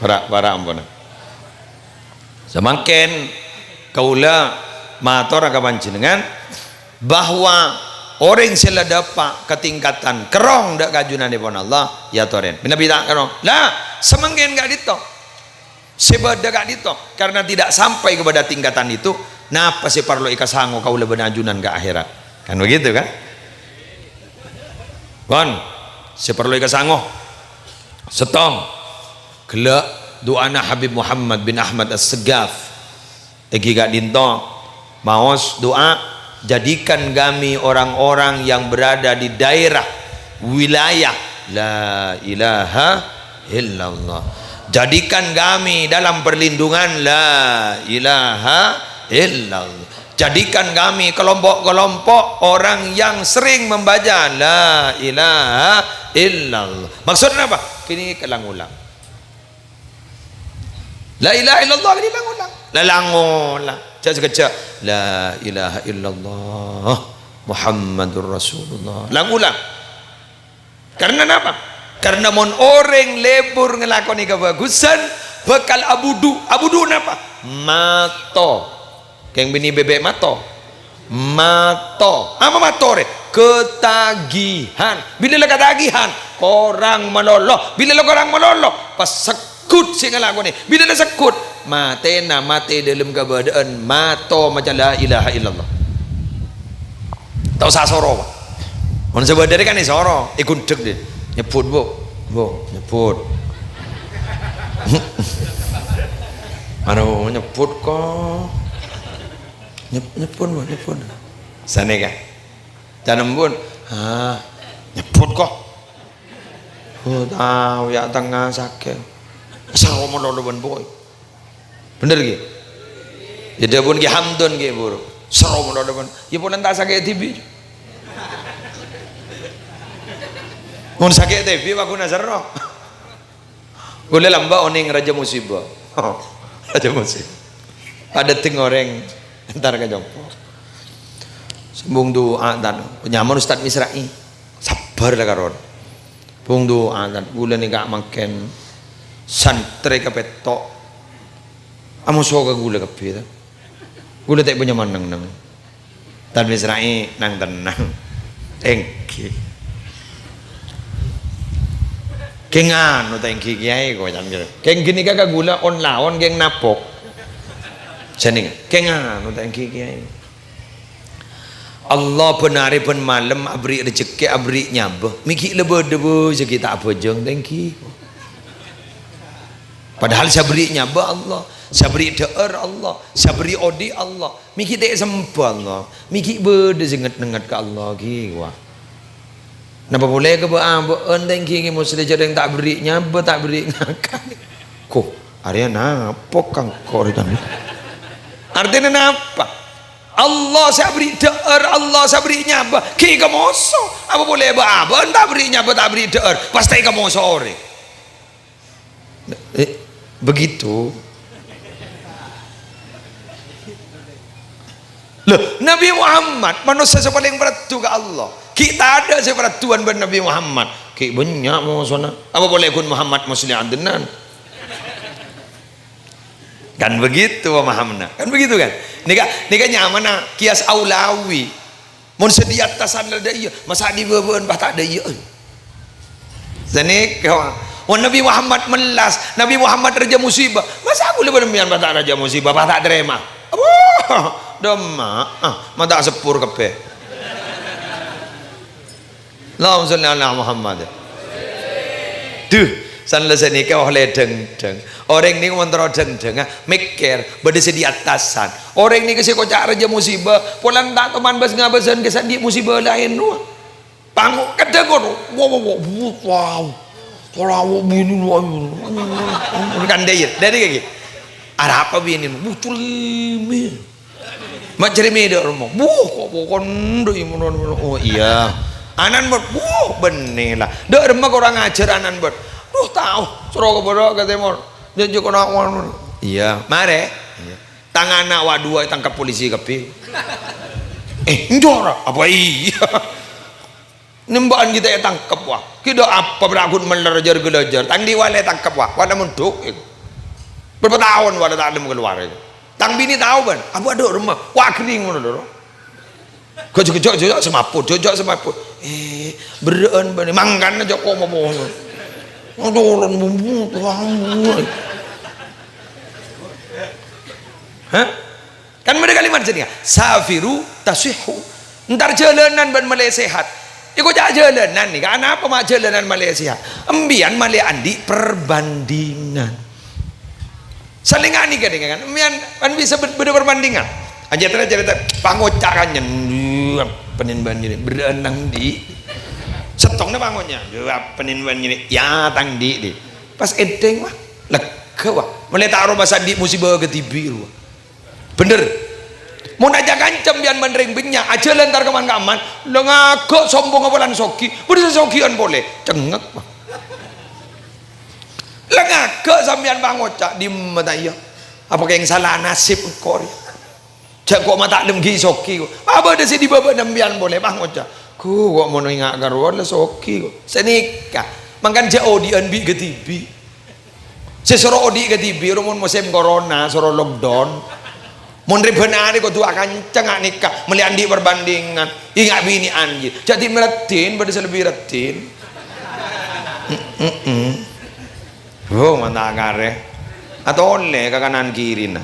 Para', para' ampon. Samangkèn kaulâ matora ka panjhennengngan bahwa orèng sè la dâpa' ka tingkatan kerrong dâ' ka ajunanèpon Allah, èyatorè. Mènabi ta' kerrong. La, samangkèn ka'dinto. Sè bâdâ ka'dinto, karena tidak sampai kepada tingkatan itu, napa sè parlo èkasango kaulâ bân ajunan ka akhèrat? Kan begitu, kan? Pon, sè parlo èkasango. Sèttong, ghellâ' du'ana Habib Muhammad bin Ahmad As-Segaf. Èngghi ka'dinto, maos du'a, "Jadikan kami orang-orang yang berada di daerah, wilayah, la ilaha illallah. Jadikan kami dalam perlindungan, la ilaha illallah. Jadikan kami kelompok-kelompok orang yang sering membaca, la ilaha illallah." Maksudnya apa? Kènè' lang-olang. La ilaha illallah, kènè' lang-olang. La lang-olang. Jhâ' sakejjhâ'. La ilaha illallah Muhammadur Rasulullah. Lang-olang. Karena napa? Karena mon orèng lebur ngalakonè kabhâghusân, bhâkal abudhu'. Abudhu' napa? Mato. Kèng binè bèbè' mato. Mato. Apa mato rè? Ketagihan. Bilâ la ketagihan, korang malolo. Bilâ la korang malolo, pas segghut sè ngalakonè. Bilâ la segghut, matèna matè dâlem kabâdâ'ân mato maca la ilaha illallah. Ta' osa soro, Pa'. Mon sè bâdâ rè kan èsoro, èghundhek, dhi. Nyebbhut, Bu. Bu, nyebbhut. Anu, nyebbhut kok. Nyeb-, nyebbhut, Bu, nyebbhut. Sanèka. Can embun. Ah, nyebbhut kok. Oh, tao, yâ' tengnga sakè'. Soro malolo bân poy. Bhender, ghi? Yâ, dhâbuna Ki Hamdun, ghi, buru. Soro malolo bân. Yâ, polana ta' sakè' dhibi'. Mon sakè' dhibi', paghuna soro. Ghulâ lambâ' onèng rajâ musibah. Rajâ musibah. Padâ dhing orèng entar ka compo'. Sambung du'a, tan. Nyamana Ustaz Misra'i. Sabbhâr la karon. Sambung du'a, tan. Ghulâ nèka mangkèn santrè kapètto'. Amoso ka ghulâ kabbhi, ta. Ghulâ ta' bânnya' manneng-neng. Tan Misra'i nang-tennang. Èngghi. Kèng anu ta' èngghi kèyaè, ko can kèra. Kèng ghânèka ka ghulâ on-laon kèng napok. Jhâ' nèng, kèng anu ta' èngghi kèyaè. Allah bân arè bân malem aberri' rejekkè, aberri' nyabâ. Mè' ghi' la bâdâ bâjâ ghi' ta' abhâjâng ta' èngghi. Padahal sè aberri' nyabâ Allah, sè aberri' dhâ'âr Allah, sè aberri' odi' Allah. Mè' ghi' ta' èsembâ Allah, mè' ghi' bâdâ sè nget-nengnget ka Allah ghi, wa. Napa polè ka bâ'-abâ'ân ta' èngghi, èngghi mostè jhâ' rèng ta' berri' nyabâ, ta' berri' ngakan. Ko, arèya napa kangko' rè tadi? Artèna napa? Allah sè aberri' dhâ'âr, Allah sè aberri' nyabâ, ghi' èkamoso. Apa polè bâ'-abâ'ân ta' berri' nyabâ, ta' berri' dhâ'âr, pas ta' èkamoso orèng. Eh, begitu. Loh, Nabi Muhammad, manossa sè palèng paraddu ka Allah. Ghi' tadâ' sè paradduwân bân Nabi Muhammad. Ghi' bânnya' mosona. Apa polè ghun Muhammad Muslih Adnan? Kan begitu pemahamanna. Kan begitu, kan? Nèka, nèka nyamana kias aulawi. Mon sè di attasan la dâ' iyâ, masa' di bâbâ'ân pas ta' dâ' iyâ. Sanèka, mon Nabi Muhammad mellas, Nabi Muhammad rajâ musibah, masa' kaulâ bân sampèyan pas ta' rajâ musibah, pas ta' tarèma? Wah, dâmma, ah, ma' ta' seppur kabbhi. Allahumma sholli ala Muhammad. Duh, sanlè sanèka ollè dhâng-dhâng. Orèng nèko mon terro dhâng-dhâng, ah, mèkkèr, bâdâ sè di attasan. Orèng nèko sè koca' rajâ musibah, polana ta' toman bâs-ngabâsân ka sè andi' musibah laèn rowa. Pango-, kadhâng ngono. Wo, wo, wo, wo, wow. Ora wo bini, wo, wo. Kan dâ' iyâ, dâri kaki. Arapa bini? Mucul lime. Ma' cerime dâ' remma. Wuh, kok pokon dâ' iyâ, mon, mon, oh, iyâ. Anan bât, wuh, bânnè la. Dâ' remma kurang ajar anan bât. Duh, tao, soro ka bârâ' ka tèmor. Jâ', jâ' kona wan. Iyâ, marè. Iyâ. Tang ana' wa' duwâ' ètangkep polisi kabbhi. Eh, enjâ' ra? Apa iyâ? Nèmbâ'ân ghi' ta' ètangkep, wa. Ghi' dâ' apa, bârâ' ghun mellèr jâr-ghâlâjâr. Tang di' wa' la ètangkep, wa. Wa' la mondhuk, èko. Bârâmpa taon wa' la ta' lem kalowar, èko. Tang binè' tao, bân. Apa dâ' remma? Wa' ghâring ngono, lho. Gâjâ-gâjâ, jâ', jâ', sè mapot, jâ', jâ', sè mapot. Eh, berrâ'ân bânnè. Mangkana jâ' koma-koma. Aduh, orang bumbu, tuang. Hah? Kan bâdâ kalimat jârèya, "Safiru tasihhu." Entar jhâlânan bân malè sehat. Èkoca' jhâlânan nèka, anapa ma' jhâlânan malè sehat? Empèyan malè andi' perbandingan. Salènga nèka, nèka kan, empèyan kan bisa bâ-, bâdâ perbandingan. Ajâ terro carèta, pangoca' kanyen, "Duh, apa'en bân jârèya, berrâ'ân tang di'." Sèttongnga pangoca', "Duh, apa'en bân jârèya, ya tang di', di'." Pas èdhing, wah, lega, wah. Malè ta' rowa sè andi' musibah kadhibi', rowa. Bhender. Mon ajâ kanca empèyan bân rèng bânnya', ajhâlân tar kaman-kaman, la ngaghâ' sombongnga polana soghi, bâdâ sè soghiân polè, cengngek. La ngaghâ' sampèyan pangoca', "Dimma ta' iyâ? Apa kèng sala nasib engko' rèya? Jâ' engko' ma' ta' lem ghi' soghi, ko'." Apa bâdâ sè di bâbâna empèyan polè, pangoca', "Ghu, ko' mon enga' ka rowa la soghi, ko'." Sanèka, mangkana jâ' odi'ân bi' kadhibi'. Sè soro odi' kadhibi' ro mon mosèm corona, soro lockdown. Mon rè bân arè kodhu akancengnga nèka, malè andi' perbandingan. Enga' binè'an, ghi. Jâ' di' mè' raddhin, bâdâ sè lebbi raddhin. Mm-mm. Oh, manta karè. Atolè ka kanan kirina.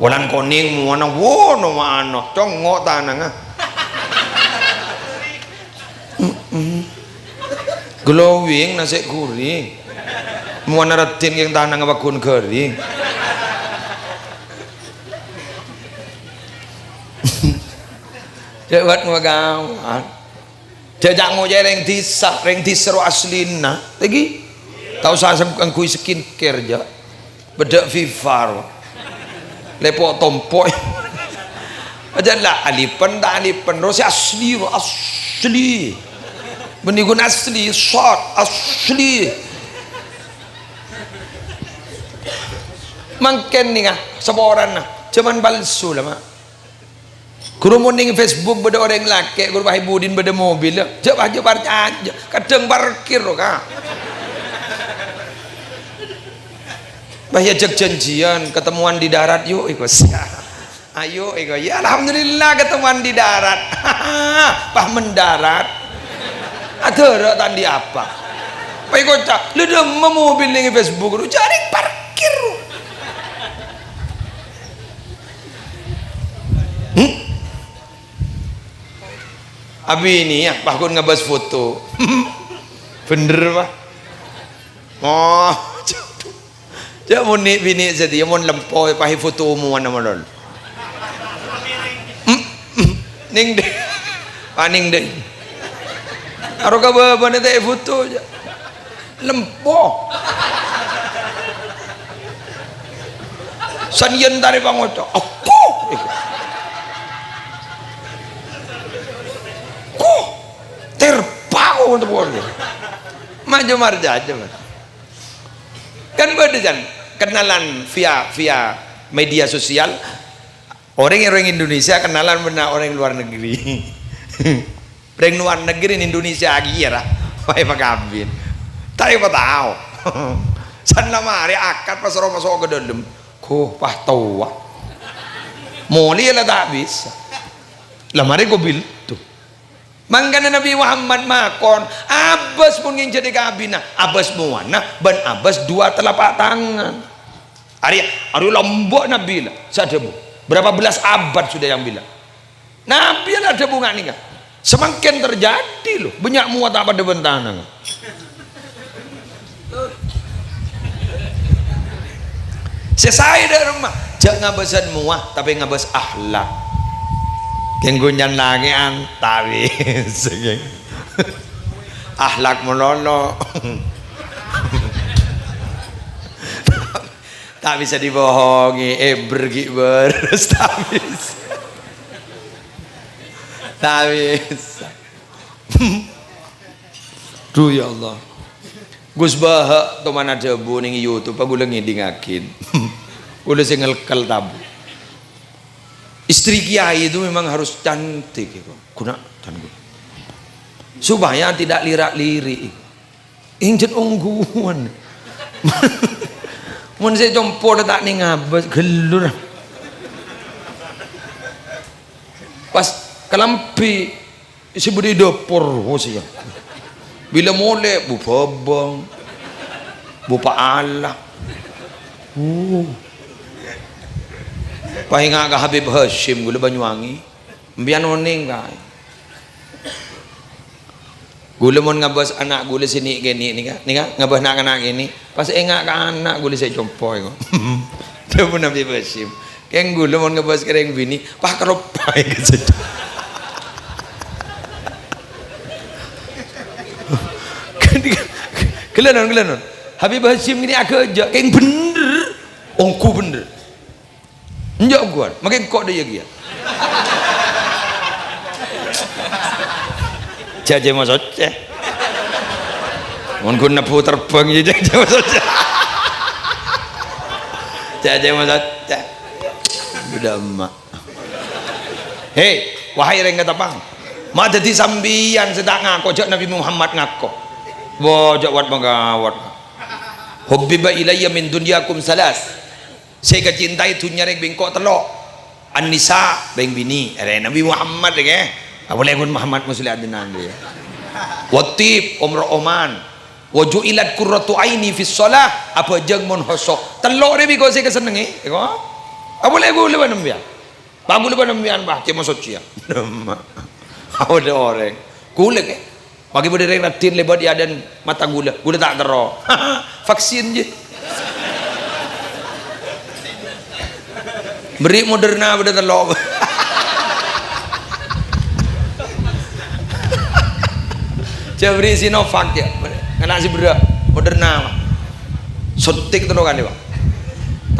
Wulan konèng mowana, wono ma'ano, congngo' tanangnga. Mm-mm. Glowing nasè' ghuring. Mowana raddhin kèng tanangnga pagghun ghâring. Lewat ngokawan. Jâ' jâ' ngoca'è rèng dhisa, rèng dhisa ro aslina. Lagi. Ta' osa sem-, ngangghuy skincare, jâ'. Beddhâ' Viva ro. Lepo' tompo'. Ajâ la alipen ta' alipen ro sè asli ro, asli. Bânnè ghun asli, sot, asli. Mangkèn nèka, saporana. Jhâman palsu la, Ma'. Ghuru mon neng Facebook bâdâ orèng lakè', ghuru pas è budina bâdâ mobil, jâ' pas jâ' parcajâ, kadhâng parkir, ka. Pas èajhâk jhânjhiyân, ketemuan di darat, yu', èko. Ayo, èko. Ya, alhamdulillah, ketemuan di darat. Pas mendarat. Adârâ' ta' andi' apa. Pas èkoca', "Lha, dimma mobil neng Facebook, ghuru?" "Jârèya parkir." Hmm? Abinèya, pas ghun ngabâs foto. Bhender, Pak. Oh, jâ' mon nè'-binè' satèya, mon lempo, pas èfoto omowanna malolo. Hmm, hmm. Neng dâ'. Pas neng dâ'. Aro ka bâbâna ta' èfoto, jâ'. Lempo. Sanèyan tarè pangoca', "Aku!" Ku! Terpako untuk warga. Maju marja aja, Mas. Kan bâdâ, Jan, kenalan via, via Media sosial, orèng-orèng Indonesia kenalan bân orèng luar negeri. Rèng luar negeri neng Indonesia ghi' ra, wae pakabin. Ta' èpatao. San la marè akad pas ro maso' ka dâlem. Ghu, pas towa. Molè la ta' bisa. La marè kobil tu. Mangkana Nabi Muhammad makon, abâs mon ngènjhâri kabinna, abâs mowana bân abâs dua telapak tangan. Arèya, arèya lambâ' Nabi la, sè adhâbu. Berapa belas abad sudah yang bilang. Nabi la adhâbu nga' nèka. Samangkèn terjadi, lo, bânnya' mowa ta' padâ bân tanang. Sè saè dâ' remma, jhâ' ngabâsân mowa, tapè ngabâs akhlak. Kèng ghunyan langè'an, ta' bisa, kèng. Akhlak malolo. Ta' bisa dibohongi, èbher ghi' bârâs, ta' bisa. Ta' bisa. Duh, ya Allah. Gus Baha' toman adhâbu neng YouTube, kaulâ ngèdingngaghi. Kaulâ sè ngelkel tabu. Istri kiai itu memang harus cantik, ya, Pak. Guna, dan guna. Supaya tidak lirak-lirik. Injet ongghuwân. Mon sè compo' ta' neng abâs, ghellur. Pas kalambhi sè bâdâ è dâpor, oh, sè ya. Bilâ molè, bu bhâbâng, bu paala. Uh. Pas enga' ka Habib Hasyim, kaulâ Banyuwangi. Empèyan onèng, kaè. Kaulâ mon ngabâs ana' kaulâ sè nè'-kènè' nèka, nèka ngabâs na'-kana' kènè', pas enga' ka ana' kaulâ sè compo' èko. Dhâbuna Habib Hasyim, "Kèng kaulâ mon ngabâs ka rèng binè, pas karopaè ka sèdhâ." Ghellânon, ghellânon. Habib Hasyim kènè' aghâjâ', kèng bhender. Ongghu bhender. Enjâ' ongghuwân, makè engko' dâ' iyâ kèya. Jhâ' jhâ' masocca. Mon ghun nebbhu terbhâng iyâ jhâ' jhâ' masocca. Jhâ' jhâ' masocca. Bâdâ emma'. He, wahai rèng Ketapang. Ma' dhâddhi sampèyan sè ta' ngako, jhâ' Nabi Muhammad ngako. Wo, jhâ' wat-mangkawat. "Hubbiba ilayya min dunyakum salas." Sè èkacintai dhunnya rèng bi' engko' tello'. An-nisa, rèng binè', arè Nabi Muhammad, ghi. Apolè ghun Muhammad Muslim adinna, ghi. Wa thib, omro-oman. Wa ju'ilat qurratu aini fis shalah, abhâjâng mon hoso'. Tello' rè bi' engko' sè èkasennengngè, èko. Apolè ghulâ bân sampèyan. Bân ghulâ bân sampèyan, bâh, cè' masocca. Abâdâ orèng. Ghulâ, ghi. Maghi bâdâ rèng raddhin lèbât è adâ'na mata ghulâ, ghulâ ta' terro. Vaksin jiyâ. Bherri' Moderna bâdâ tello'. Jhâ' bherri' Sinovac, yâ. Kèng sè berrâ', Moderna, Pak. Suntik tello' kalè, Pak.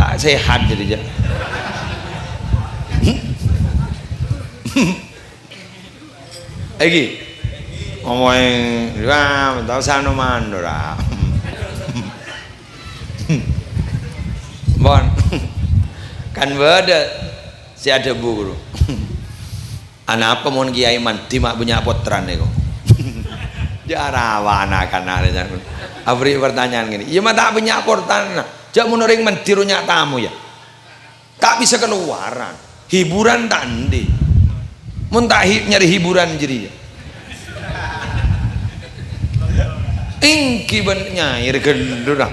Ta' sehat jadi, jhâ'. Èngghi. Ngomongè, wah, tao sano mano ra. Pon. Kan bâdâ sè adhâbu, ghuru. Anapa mon kiai mandhi ma' bânnya' pottrana, kok? Jhâ' rawa na'-kana' rè, jhâ'. Abherri' pertanyaan ngènè. Iyâ, ma' ta' bânnya' pottrana. Jhâ' mon orèng mandhi ro nya' tamoy, yâ. Ta' bisa kalowaran. Hiburan ta' andi'. Mon ta' hi-, nyarè hiburan jârèya. Èngghi bân nyaè rè ghâllu ra.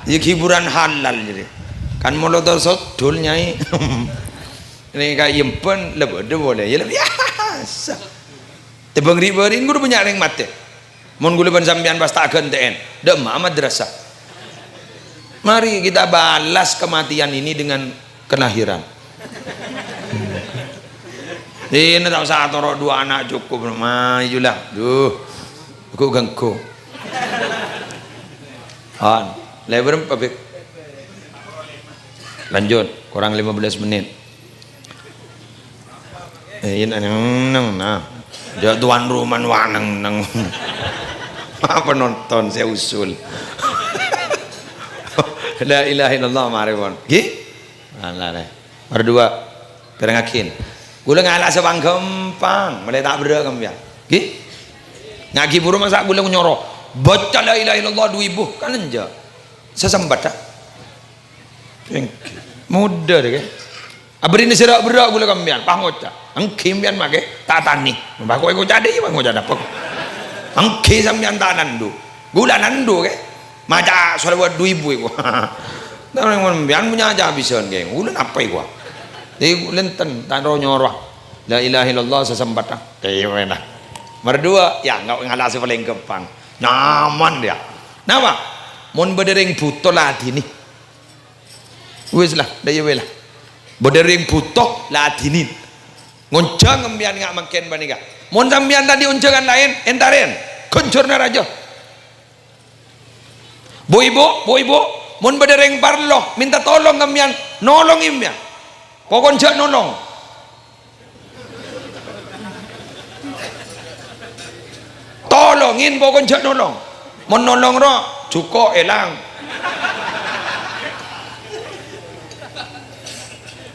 Yâ hiburan halal jârèya. Kan molo ta' sodul nyaè. Nèka èmbhân la bâdâ polè. Yâ la biyasa. Tèmbhâng ri'-bâri'na ghuru bânnya' rèng matè. Mon ghulâ bân sampèyan pas ta' aghântè'èn, dâ' emma' madrasah. Mari kita balas kematian ini dengan kelahiran. Ini tak usah atoro' dua anak cukup, ma, ijulah. Duh, ghu-ganggu. Han, lebar apa, Bib? Lanjut, kurang lima belas menit. Eh, iyâ, neng, neng, nah. Jhâ' tuan rumah, wah, neng, neng. Apa nonton saya usul? La ilaha illallah, mari, pon. Ghi? Ala rè. Mardua. Pèrengngaghi. Ghulâ ngala' sè pangghâmpang, malè ta' berrâ' ka sampèyan. Ghi? Ngaghi buru masa' ghulâ nyoro. Baca la ilaha illallah du èbu, kan enjâ'. Sè sempet, ah. Èngghi. Muda deh, kan? Abherri'na sè ra-, berrâ' ghulâ ka sampèyan, pas ngoca'. Èngghi sampèyan makè ta' tanè. Pas koè ngoca' dhi, pas ngoca' dâpa'. Èngghi sampèyan ta' nandu. Ghulâ nandu, kan? Maca shalawat du èbu èko. Nah, mon sampèyan nyaca abhisan, ghi. Ghulâ napa èko? Dhi, lènten, ta' ro nyoro. La ilaha illallah sè sempet, ah. Iyâ, wèna. Mardua, yâ, nga-, ngala' sè palèng ghâmpang. Nyaman, yâ. Napa? Mon bâdâ rèng bhuto, ladhinè. Wis, la, dâ' iyâ, wè, la. Bâdâ rèng bhuto, ladhinè. Ngonjhâng sampèyan nga' mangkèn panèka. Mon sampèyan tadâ' onjhângan laèn, èntarè. Ghânjhârânna rajâ. Bu, Ibu, Bu, Ibu, mon bâdâ rèng parlo, mènta tolong sampèyan, nolongè sampèyan. Pokon jhâ' nolong. Tolongè, pokon jhâ' nolong. Mon nolong ro, jhuko' èlang.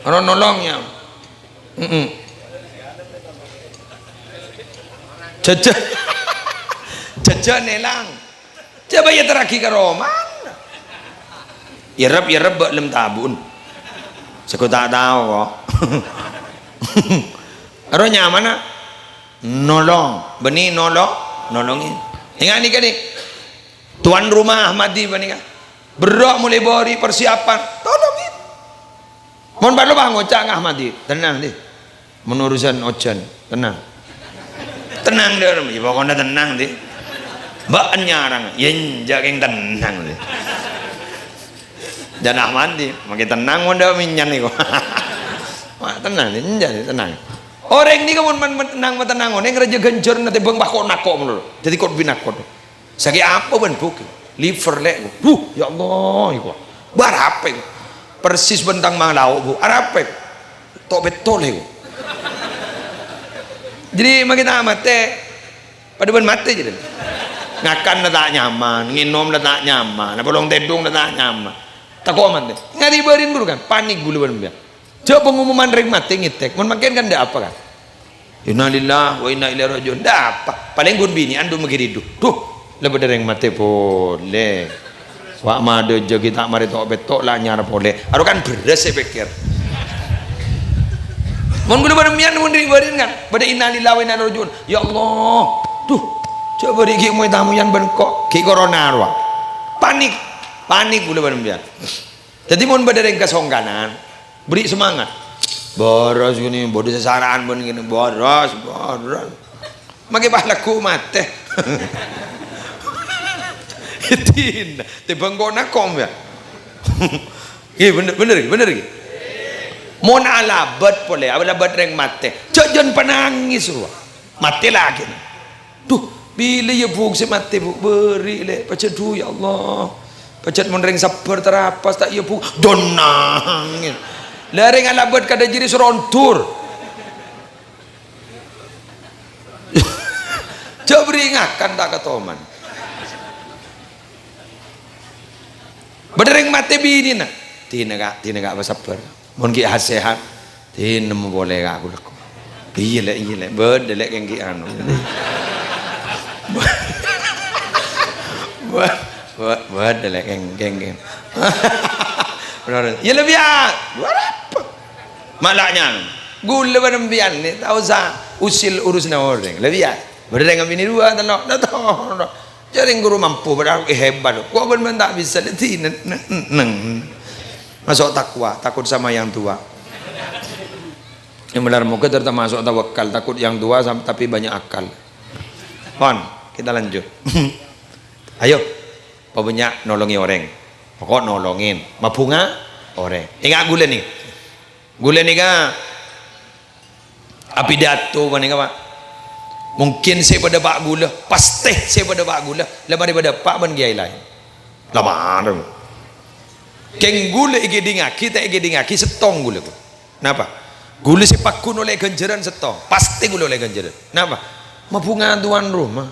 Ro nolong, yâ. Mm-mm. Jhâjhân. Jhâjhân èlang. Coba èyaterraghi ka romana. Èrep-èrep bâ' lem tabu'en. Sèngko' ta' tao, ko'. Ro nyamana nolong. Bânnè nolo-, nolongè. Enga' nèka, nè. Tuan rumah Ahmadi panèka. Berrâ' molaè bâri' persiapan. Tolongè. Mon parlo, pas ngoca' ka Ahmadi, "Tennang, dhi. Mon urusan ojhân, tennang." "Tennang, dhi." "Yâ, pokokna tennang, dhi. Bâ'en nyarang." "Yâ, enjâ', kèng tennang, dhi." Jhân Ahmadi, "Makè tennang, mon dâ' mènyan nèko." "Wah, tennang, dhi. Enjâ', dhi, tennang." Orèng nèka mon man-, man-, tennang, matennang, onèng rajâ ghânjhârânna tèmbhâng pako'-nako' malolo. Dâddhi kot-binakot. Sakè' apa bân, Bu'? Liver, Lè', Bu'. Duh, ya Allah, èko. Bâ' arapa, èko? Persis bân tang mang lao', Bu'. Arapa, èko? To'-petto', Lè', èko. Jadi, makè ta' matè, padâ bân matè, jadi. Ngakan la ta' nyaman, ngènom la ta' nyaman, apolong tèdung la ta' nyaman. Tako' matè. Ngari bârin ghuru, kan? Panik ghulâ bân sampèyan. Jhâ' pengumuman rèng matè ngètèk. Mon mangkèn kan ndak apa, kan? Innalillahi wa inna ilaihi raji'un. Ndak apa. Palèng ghun binè'an du magiridu. Duh, la bâdâ rèng matè polè. Wa' madâjâ ghi' ta' marè to'-petto' la anyar polè. Aro kan bherrâs sè pèkkèr. Mon ghulâ bân sampèyan mon ri'-bâri'en kan, bâdâ innalillahi wa inna ilaihi raji'un. Ya Allah. Duh, jhâ' bâri' ghi' moy tamoyan bân ko-, ghi' korona rowa. Panik. Panik ghulâ bân sampèyan. Dâddhi mon bâdâ rèng kasongkanan, Beri semangat. Boros gini, bodo sasaraan pon gini, boros, boros. Makè pas lagghu' matè. Dinna, tèmbhâng ko'-nako', yâ. Ghi, bener, bener, bener, ghi. Mon alabât polè, alabât rèng matè. Jhâ' jân panangès, rowa. Matè lagi. Duh, bilâ, yâ, Bu', sè matè, Bu'? Bâri', Lè'. Pajhât, duh, ya Allah. Pajhât mon rèng sabbhâr tarapas, ta', yâ, Bu'? Don nangès. La, rèng alabât kadhâ' jârèya soro ondur. Jhâ' bâri' ngakan, ta' katoman. Bâdâ rèng matè binèna. Dinna, Ka', dinna, Ka', pasabbhâr. Mon ghi' sehat, dinna polè, Ka', ghulâ. Iyâ, Lè', iyâ, Lè'. Bâdâ, Lè', kèng ghi' anu. Bâ-, bâ-, bâdâ, Lè', kèng, kèng, kèng. Bener. Iyâ, lebbi, yâ. Arapa? Malanya. Ghulâ bân sampèyan nè, ta' osa usil urusanna orèng. Lebbi, yâ. Bâdâ rèng abinè duwâ', tello', ta' toro'. Jhâ' rèng ghuru mampu, padahal hebat. Ko' bân-bân ta' bisa, lè' dinna, neng, neng, neng. Maso' takwa, takut sama yang tua. Yang benar mungkin termasuk tawakal, takut yang tua sam-, tapi banyak akal. Pon, kita lanjut. Ayo, pabânnya' nolongè orèng. Pokok nolongè, mabhunga orèng. Enga' ghulâ nè. Ghulâ nèka apidato panèka, Pa'. Mungkin sè padâ pa' ghulâ, pastè sè padâ pa' ghulâ, la marè padâ pa' bân kèyaè laèn. La marè. Kèng ghulâ èkèdingngaghi, ta' èkèdingngaghi, sèttong ghulâ. Napa? Ghulâ sè pagghun ollè ghânjhârân sèttong. Pastè ghulâ ollè ghânjhârân. Napa? Mabhunga tuan rumah.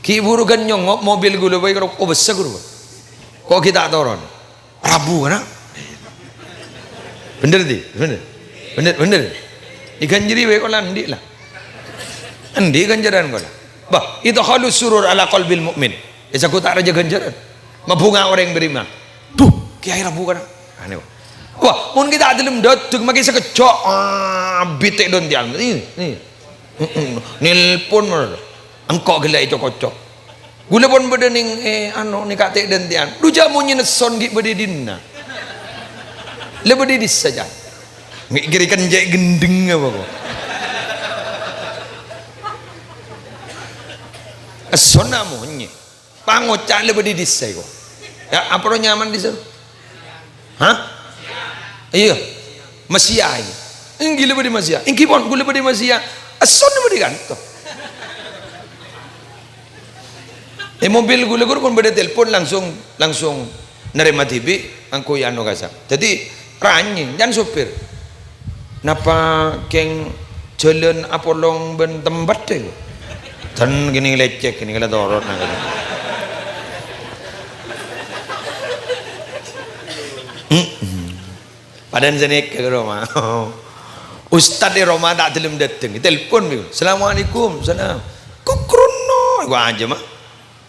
Ghi' bhuru ghân nyongngo' mobil ghulâ bhâi karo obâssa ghuru. Ko' ghi' ta' toron. Rabu, kana'? Bhender, di? Bhender. Bhender, bhender. Èghânjhâri bhâi kaulâ andi' la. Andi' ghânjhârân kaulâ. Bâh, idkhalus surur ala qalbil mu'min. Èsaghu ta' rajâ ghânjhârân. Mabhunga orèng bârâmma. Duh, kèyaè rabu kana. Anè, wah. Wah, mon ghi' ta' dhâlem dâteng, makè sakejjhâ'. Ah, bite' dântèyan. Nih, nih. Mm-mm. Nelpon, mar. Engko' ghellâ' èco-koco. Ghulâ pon bâdâ nèng, eh, ano, nèng ka'te' dântèyan. Dhu jhâ' monyèna esson ghi' bâdâ è dinna'. La bâdâ è dissa', jhâ'. Ngi-, kèra kènjè' ghendheng apa, ko'? Essonna monyè. Pangoca' la bâdâ è dissa', ko'. Ya, apa ro nyaman è dissa'? Hah? Iyâ. Masia, iyâ. Èngghi la bâdâ masia. Èngghi pon, ghulâ bâdâ masia. Essonna bâdâ è kanto. È mobil ghulâ ghuru pon bâdâ telpon langsung, langsung narèma dhibi' angghuy ano kasa. Dhâddhi, ranyè, can sopir. "Napa kèng jhâlân apolong bân tempettè?" Ten kènè' lècèk, kènè' kala torot na kènè'. Mm-mm. Padahal sanèka ka roma. Ustad è roma ta' dhâlem dâteng, telpon, "Assalamualaikum." "Salam." "Kukrono." Wah, aja, ma.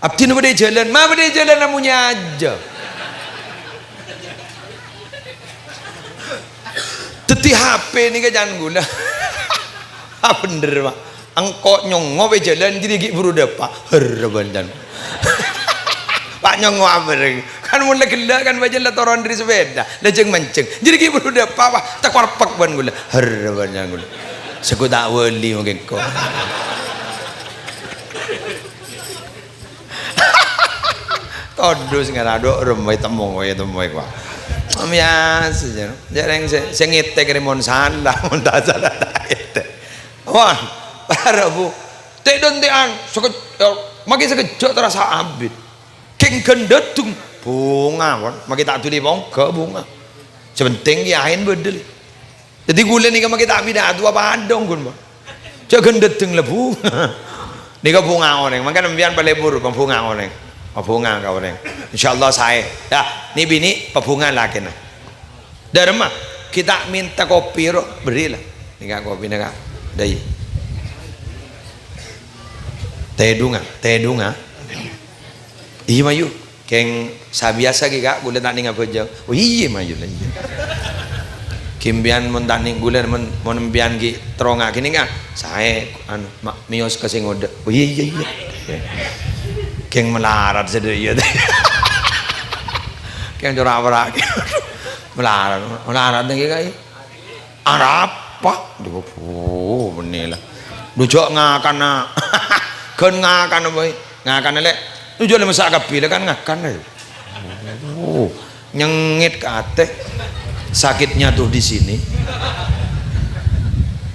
"Abdhina bâdâ è jhâlân." "Ma bâdâ è jhâlân, amonyè aja." Dhâddhi H P nèka can ghulâ. Ah, bhender, Pak. Engko' nyongngo' è jhâlân, jârèya ghi' buru dâpa'. Herreban can. Pak nyongngo' abhâreng. Kan mon la ghellâ' kan bâjâ la toron dâri sepèda. La jhâng-manjhâng. Jârèya ghi' buru dâpa', Pak. Takorpek bân ghulâ. Herreban can ghulâ. Sèngko' ta' wali mangkèn engko'. Todus ngarado' rem, wae temmo, wae temmo, kwa. Miyas, jâ. Jâ rèng sè, sè ngètèk rè mon sala, mon ta' sala ta' ngètèk. Wah, para bu. Tè'-dântè'an, sake-, ya, makè sakejjhâ' terasa abit. Kèng ghândhâdhung, bhunga, pon. Makè ta' dhuli pongga, bhunga. Sè pentèng, yaèn bâdâ, lè. Dhâddhi ghulâ nèka makè ta' pidato apa adhung, ghun, Pak. Jhâ' ghândhâdhung la bhunga. Nèka bhunga orèng. Mangkana sampèyan palebur pabhunga orèng. Pabhunga ka orèng. Insyaallah saè. Ya, nè'-binè' pabhunga lakèna. Dâremma, ghi' ta' mènta kopi ro, bherri' la. Nèka kopina, Ka'. Dâi. Tèdunga, tèdunga. Iyâ, mayu. Kèng sabiyasa ghi, Ka', ghulâ ta' nèng abhâjâng. Oh, iyâ, mayu la, iyâ. Ghi' sampèyan mon ta' nèng ghulâ, mon, mon sampèyan ghi' terrongaghi nèng, Ka', saè, anu, ma-, mèyos ka sè ngodâ. Oh, iyâ, iyâ, iyâ. Kèng malarat sadhâjâ. Kèng cora' pera'. Malarat, malarat nèng ghi, Ka', iyâ. Arapa? Duh, bu, bânnè la. Duh, jhâ' ngakana. Ghân ngakana, boy. Ngakana, Lè'. Duh, jhâ' la massa' kabbhi, la kan ngakan, Lè'. Oh, nyengngèt ka atè. Sakitnya tuh di sini.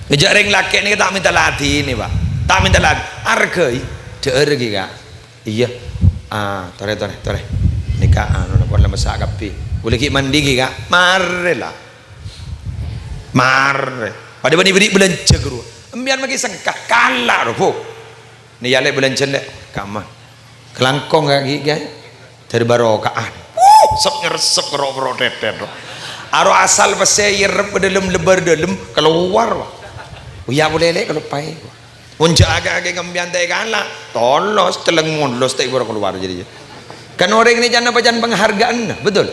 Jhâ' rèng lakè' nèka ta' mènta ladhinè, Pak. Ta' mènta lad-, arghâi. Dhâ'âr ghi, Ka'. Iyâ. Ah, torè, torè, torè. Nèka, anu, pon la massa' kabbhi. Ghulâ ghi' mandhi ghi, Ka'. Marè la. Marè. Padâ bânnè bâri' bâlânjhâ ghâruwa. Sampèyan maghi sengka. Kala' ro, Bu. Nè, yâ, Lè', bâlânjhâna, Lè'. Kamma. Kalangkong, Ka', ghi', Ka'. Dâri barokah. Wuh, sep-ngersep, kero-kero tètèt, ro. Aro asal pèssè, èrep dâlem, lebbâr dâlem, kalowar, Pak. Iyâ, polè, Lè', kaloppaè. Mon jhâ' aghi-aghi ngempèyan ta' èkala', tolos, celleng molos, ta' èbâra kalowar jârèya. Kan orèng nè can-, apa can penghargaanna, betul?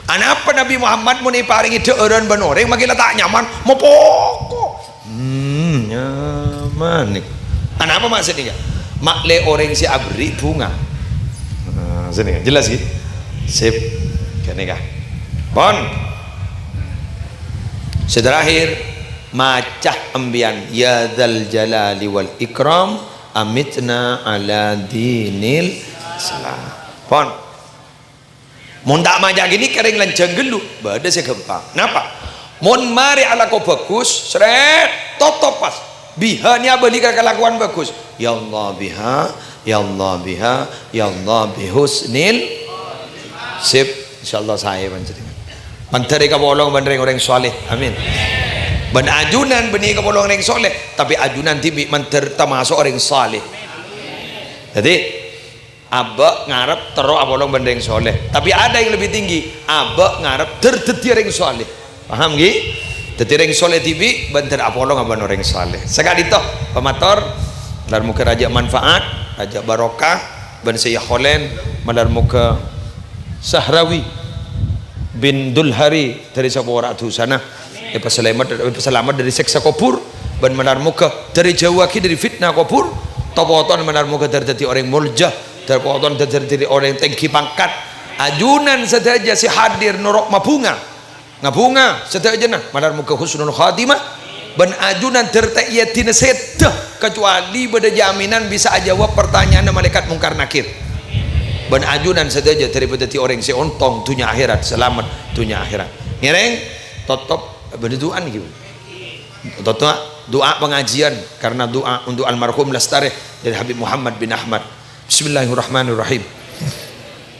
Anapa Nabi Muhammad mon èparèngè dhâ'ârân bân orèng, makè la ta' nyaman, mapoko. Hmm, nyaman nèko. Anapa maksud nèka? Ma'lè orèng sè aberri' bhunga. Nah, sini, jelas, ghi? Sip. Kènè, Ka'. Pon. Sè terakhir, maca sampèyan, "Ya Dzal Jalali wal Ikram, amitna ala dinil Islam." Pon. Mon ta' maca ghânèka rèng lanjhâng ghâllu, bâdâ sè ghâmpang. Napa? Mon marè alako bhâghus, srèt, totop pas. Biha nèya bâli ka kalakowan bhâghus. Ya Allah biha, ya Allah biha, ya Allah bi husnil. Sip, insyaallah saè panjhennengan. Mandhâr èkapolong bân rèng-orèng saleh. Amin. Bân ajunan bânnè èkapolong rèng saleh, tapè ajunan dhibi' mandhâr tamaso' orèng saleh. Dhâddhi, abâ' ngarep terro apolong bân rèng saleh. Tapè ada yang lebih tinggi, abâ' ngarep ter-, dhâddhiyâ rèng saleh. Paham, ghi? Dhâddhi rèng soleh dhibi' bân dhâr apolong bân orèng soleh. Saka'dinto, pamator, malar moghâ rajâ manfaat, rajâ barokah, bân sè èyakholen, malar moghâ Sahrawi bin Dulhari dhâri saporana dhusana, èpasalamet, èpasalamet dhâri sèksa kobhur, bân malar moghâ dhâri jhâuwâghi dhâri fitnah kobhur, to-potowan malar moghâ dhâr dhâddhi orèng molja, to-potowan dhâr dhâddhi orèng tèngghi pangkat. Ajunan sadhâjâ sè hadir noro' mabhunga, ngabhunga sadhâjâna, malar moghâ husnul khatimah. Bân ajunan dhâr ta' èadhina sèdhâ, kacuali bâdâ jaminan bisa ajâwâb partanya'anna malaèkat Mungkar Nakir. Bân ajunan sadhâjâ dhâri dhâddhi orèng sè ontong dhunnya akhèrat, salamet dhunnya akhèrat. Ngèrèng, totop, bâdâ du'a nèka. Totop, du'a pangajiân, karena du'a untuk almarhum lastarè dhâri Habib Muhammad bin Ahmad. Bismillahirrahmanirrahim.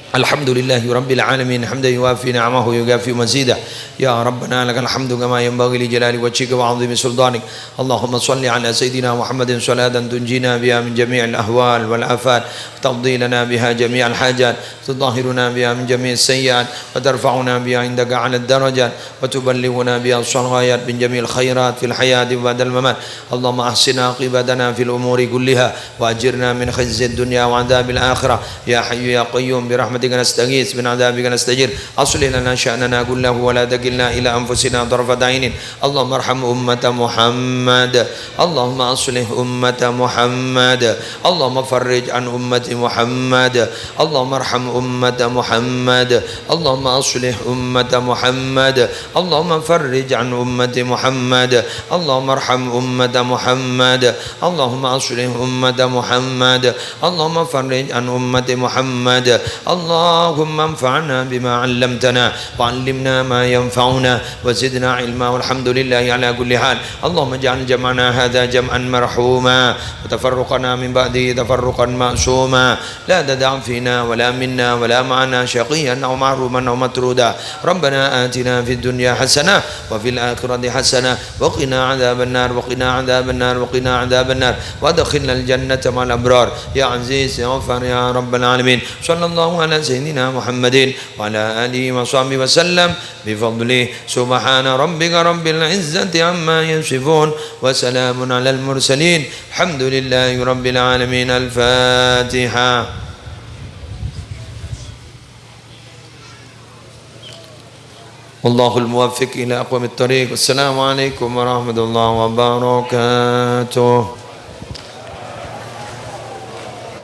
الحمد لله رب العالمين، حمدا يوافي نعمه ويكافئ مزيده. يا ربنا لك الحمد كما ينبغي لجلال وجهك وعظيم سلطانك. اللهم صل على سيدنا محمد صلاة تنجينا بها من جميع الأهوال والآفات، وتقضي لنا بها جميع الحاجات، وتطهرنا بها من جميع السيئات، وترفعنا بها عندك أعلى الدرجات، وتبلغنا بها أقصى الغايات من جميع الخيرات في الحياة وبعد الممات. اللهم أحسن عاقبتنا في الأمور كلها، وأجرنا من خزي الدنيا وعذاب الآخرة. يا حي يا قيوم، برحمتك نستغيث، من عذابك نستجير. أصلح لنا شأننا كله ولا تكلنا إلى أنفسنا طرفة عين. اللهم ارحم أمة محمد. اللهم أصلح أمة محمد. اللهم فرج عن أمة محمد. اللهم ارحم أمة محمد. اللهم أصلح أمة محمد. اللهم فرج عن أمة محمد. اللهم ارحم أمة محمد. اللهم أصلح أمة محمد. اللهم فرج عن أمة محمد. اللهم انفعنا بما علمتنا، وعلمنا ما ينفعنا، وزدنا علما، والحمد لله على كل حال. اللهم اجعل جمعنا هذا جمعا مرحوما، وتفرقنا من بعده تفرقا معصوما، لا تدع فينا ولا منا ولا معنا شقيا أو محروما أو مطرودا. ربنا آتنا في الدنيا حسنة وفي الآخرة حسنة وقنا عذاب النار، وقنا عذاب النار، وقنا عذاب النار، وأدخلنا الجنة مع الأبرار يا عزيز يا غفار يا رب العالمين. صلى الله على سيدنا محمد وعلى آله وصحبه وسلم بفضله. سبحان ربك رب العزة عما يصفون، وسلام على المرسلين، الحمد لله رب العالمين. الفاتحة. والله الموفق إلى أقوم الطريق. السلام عليكم ورحمة الله وبركاته.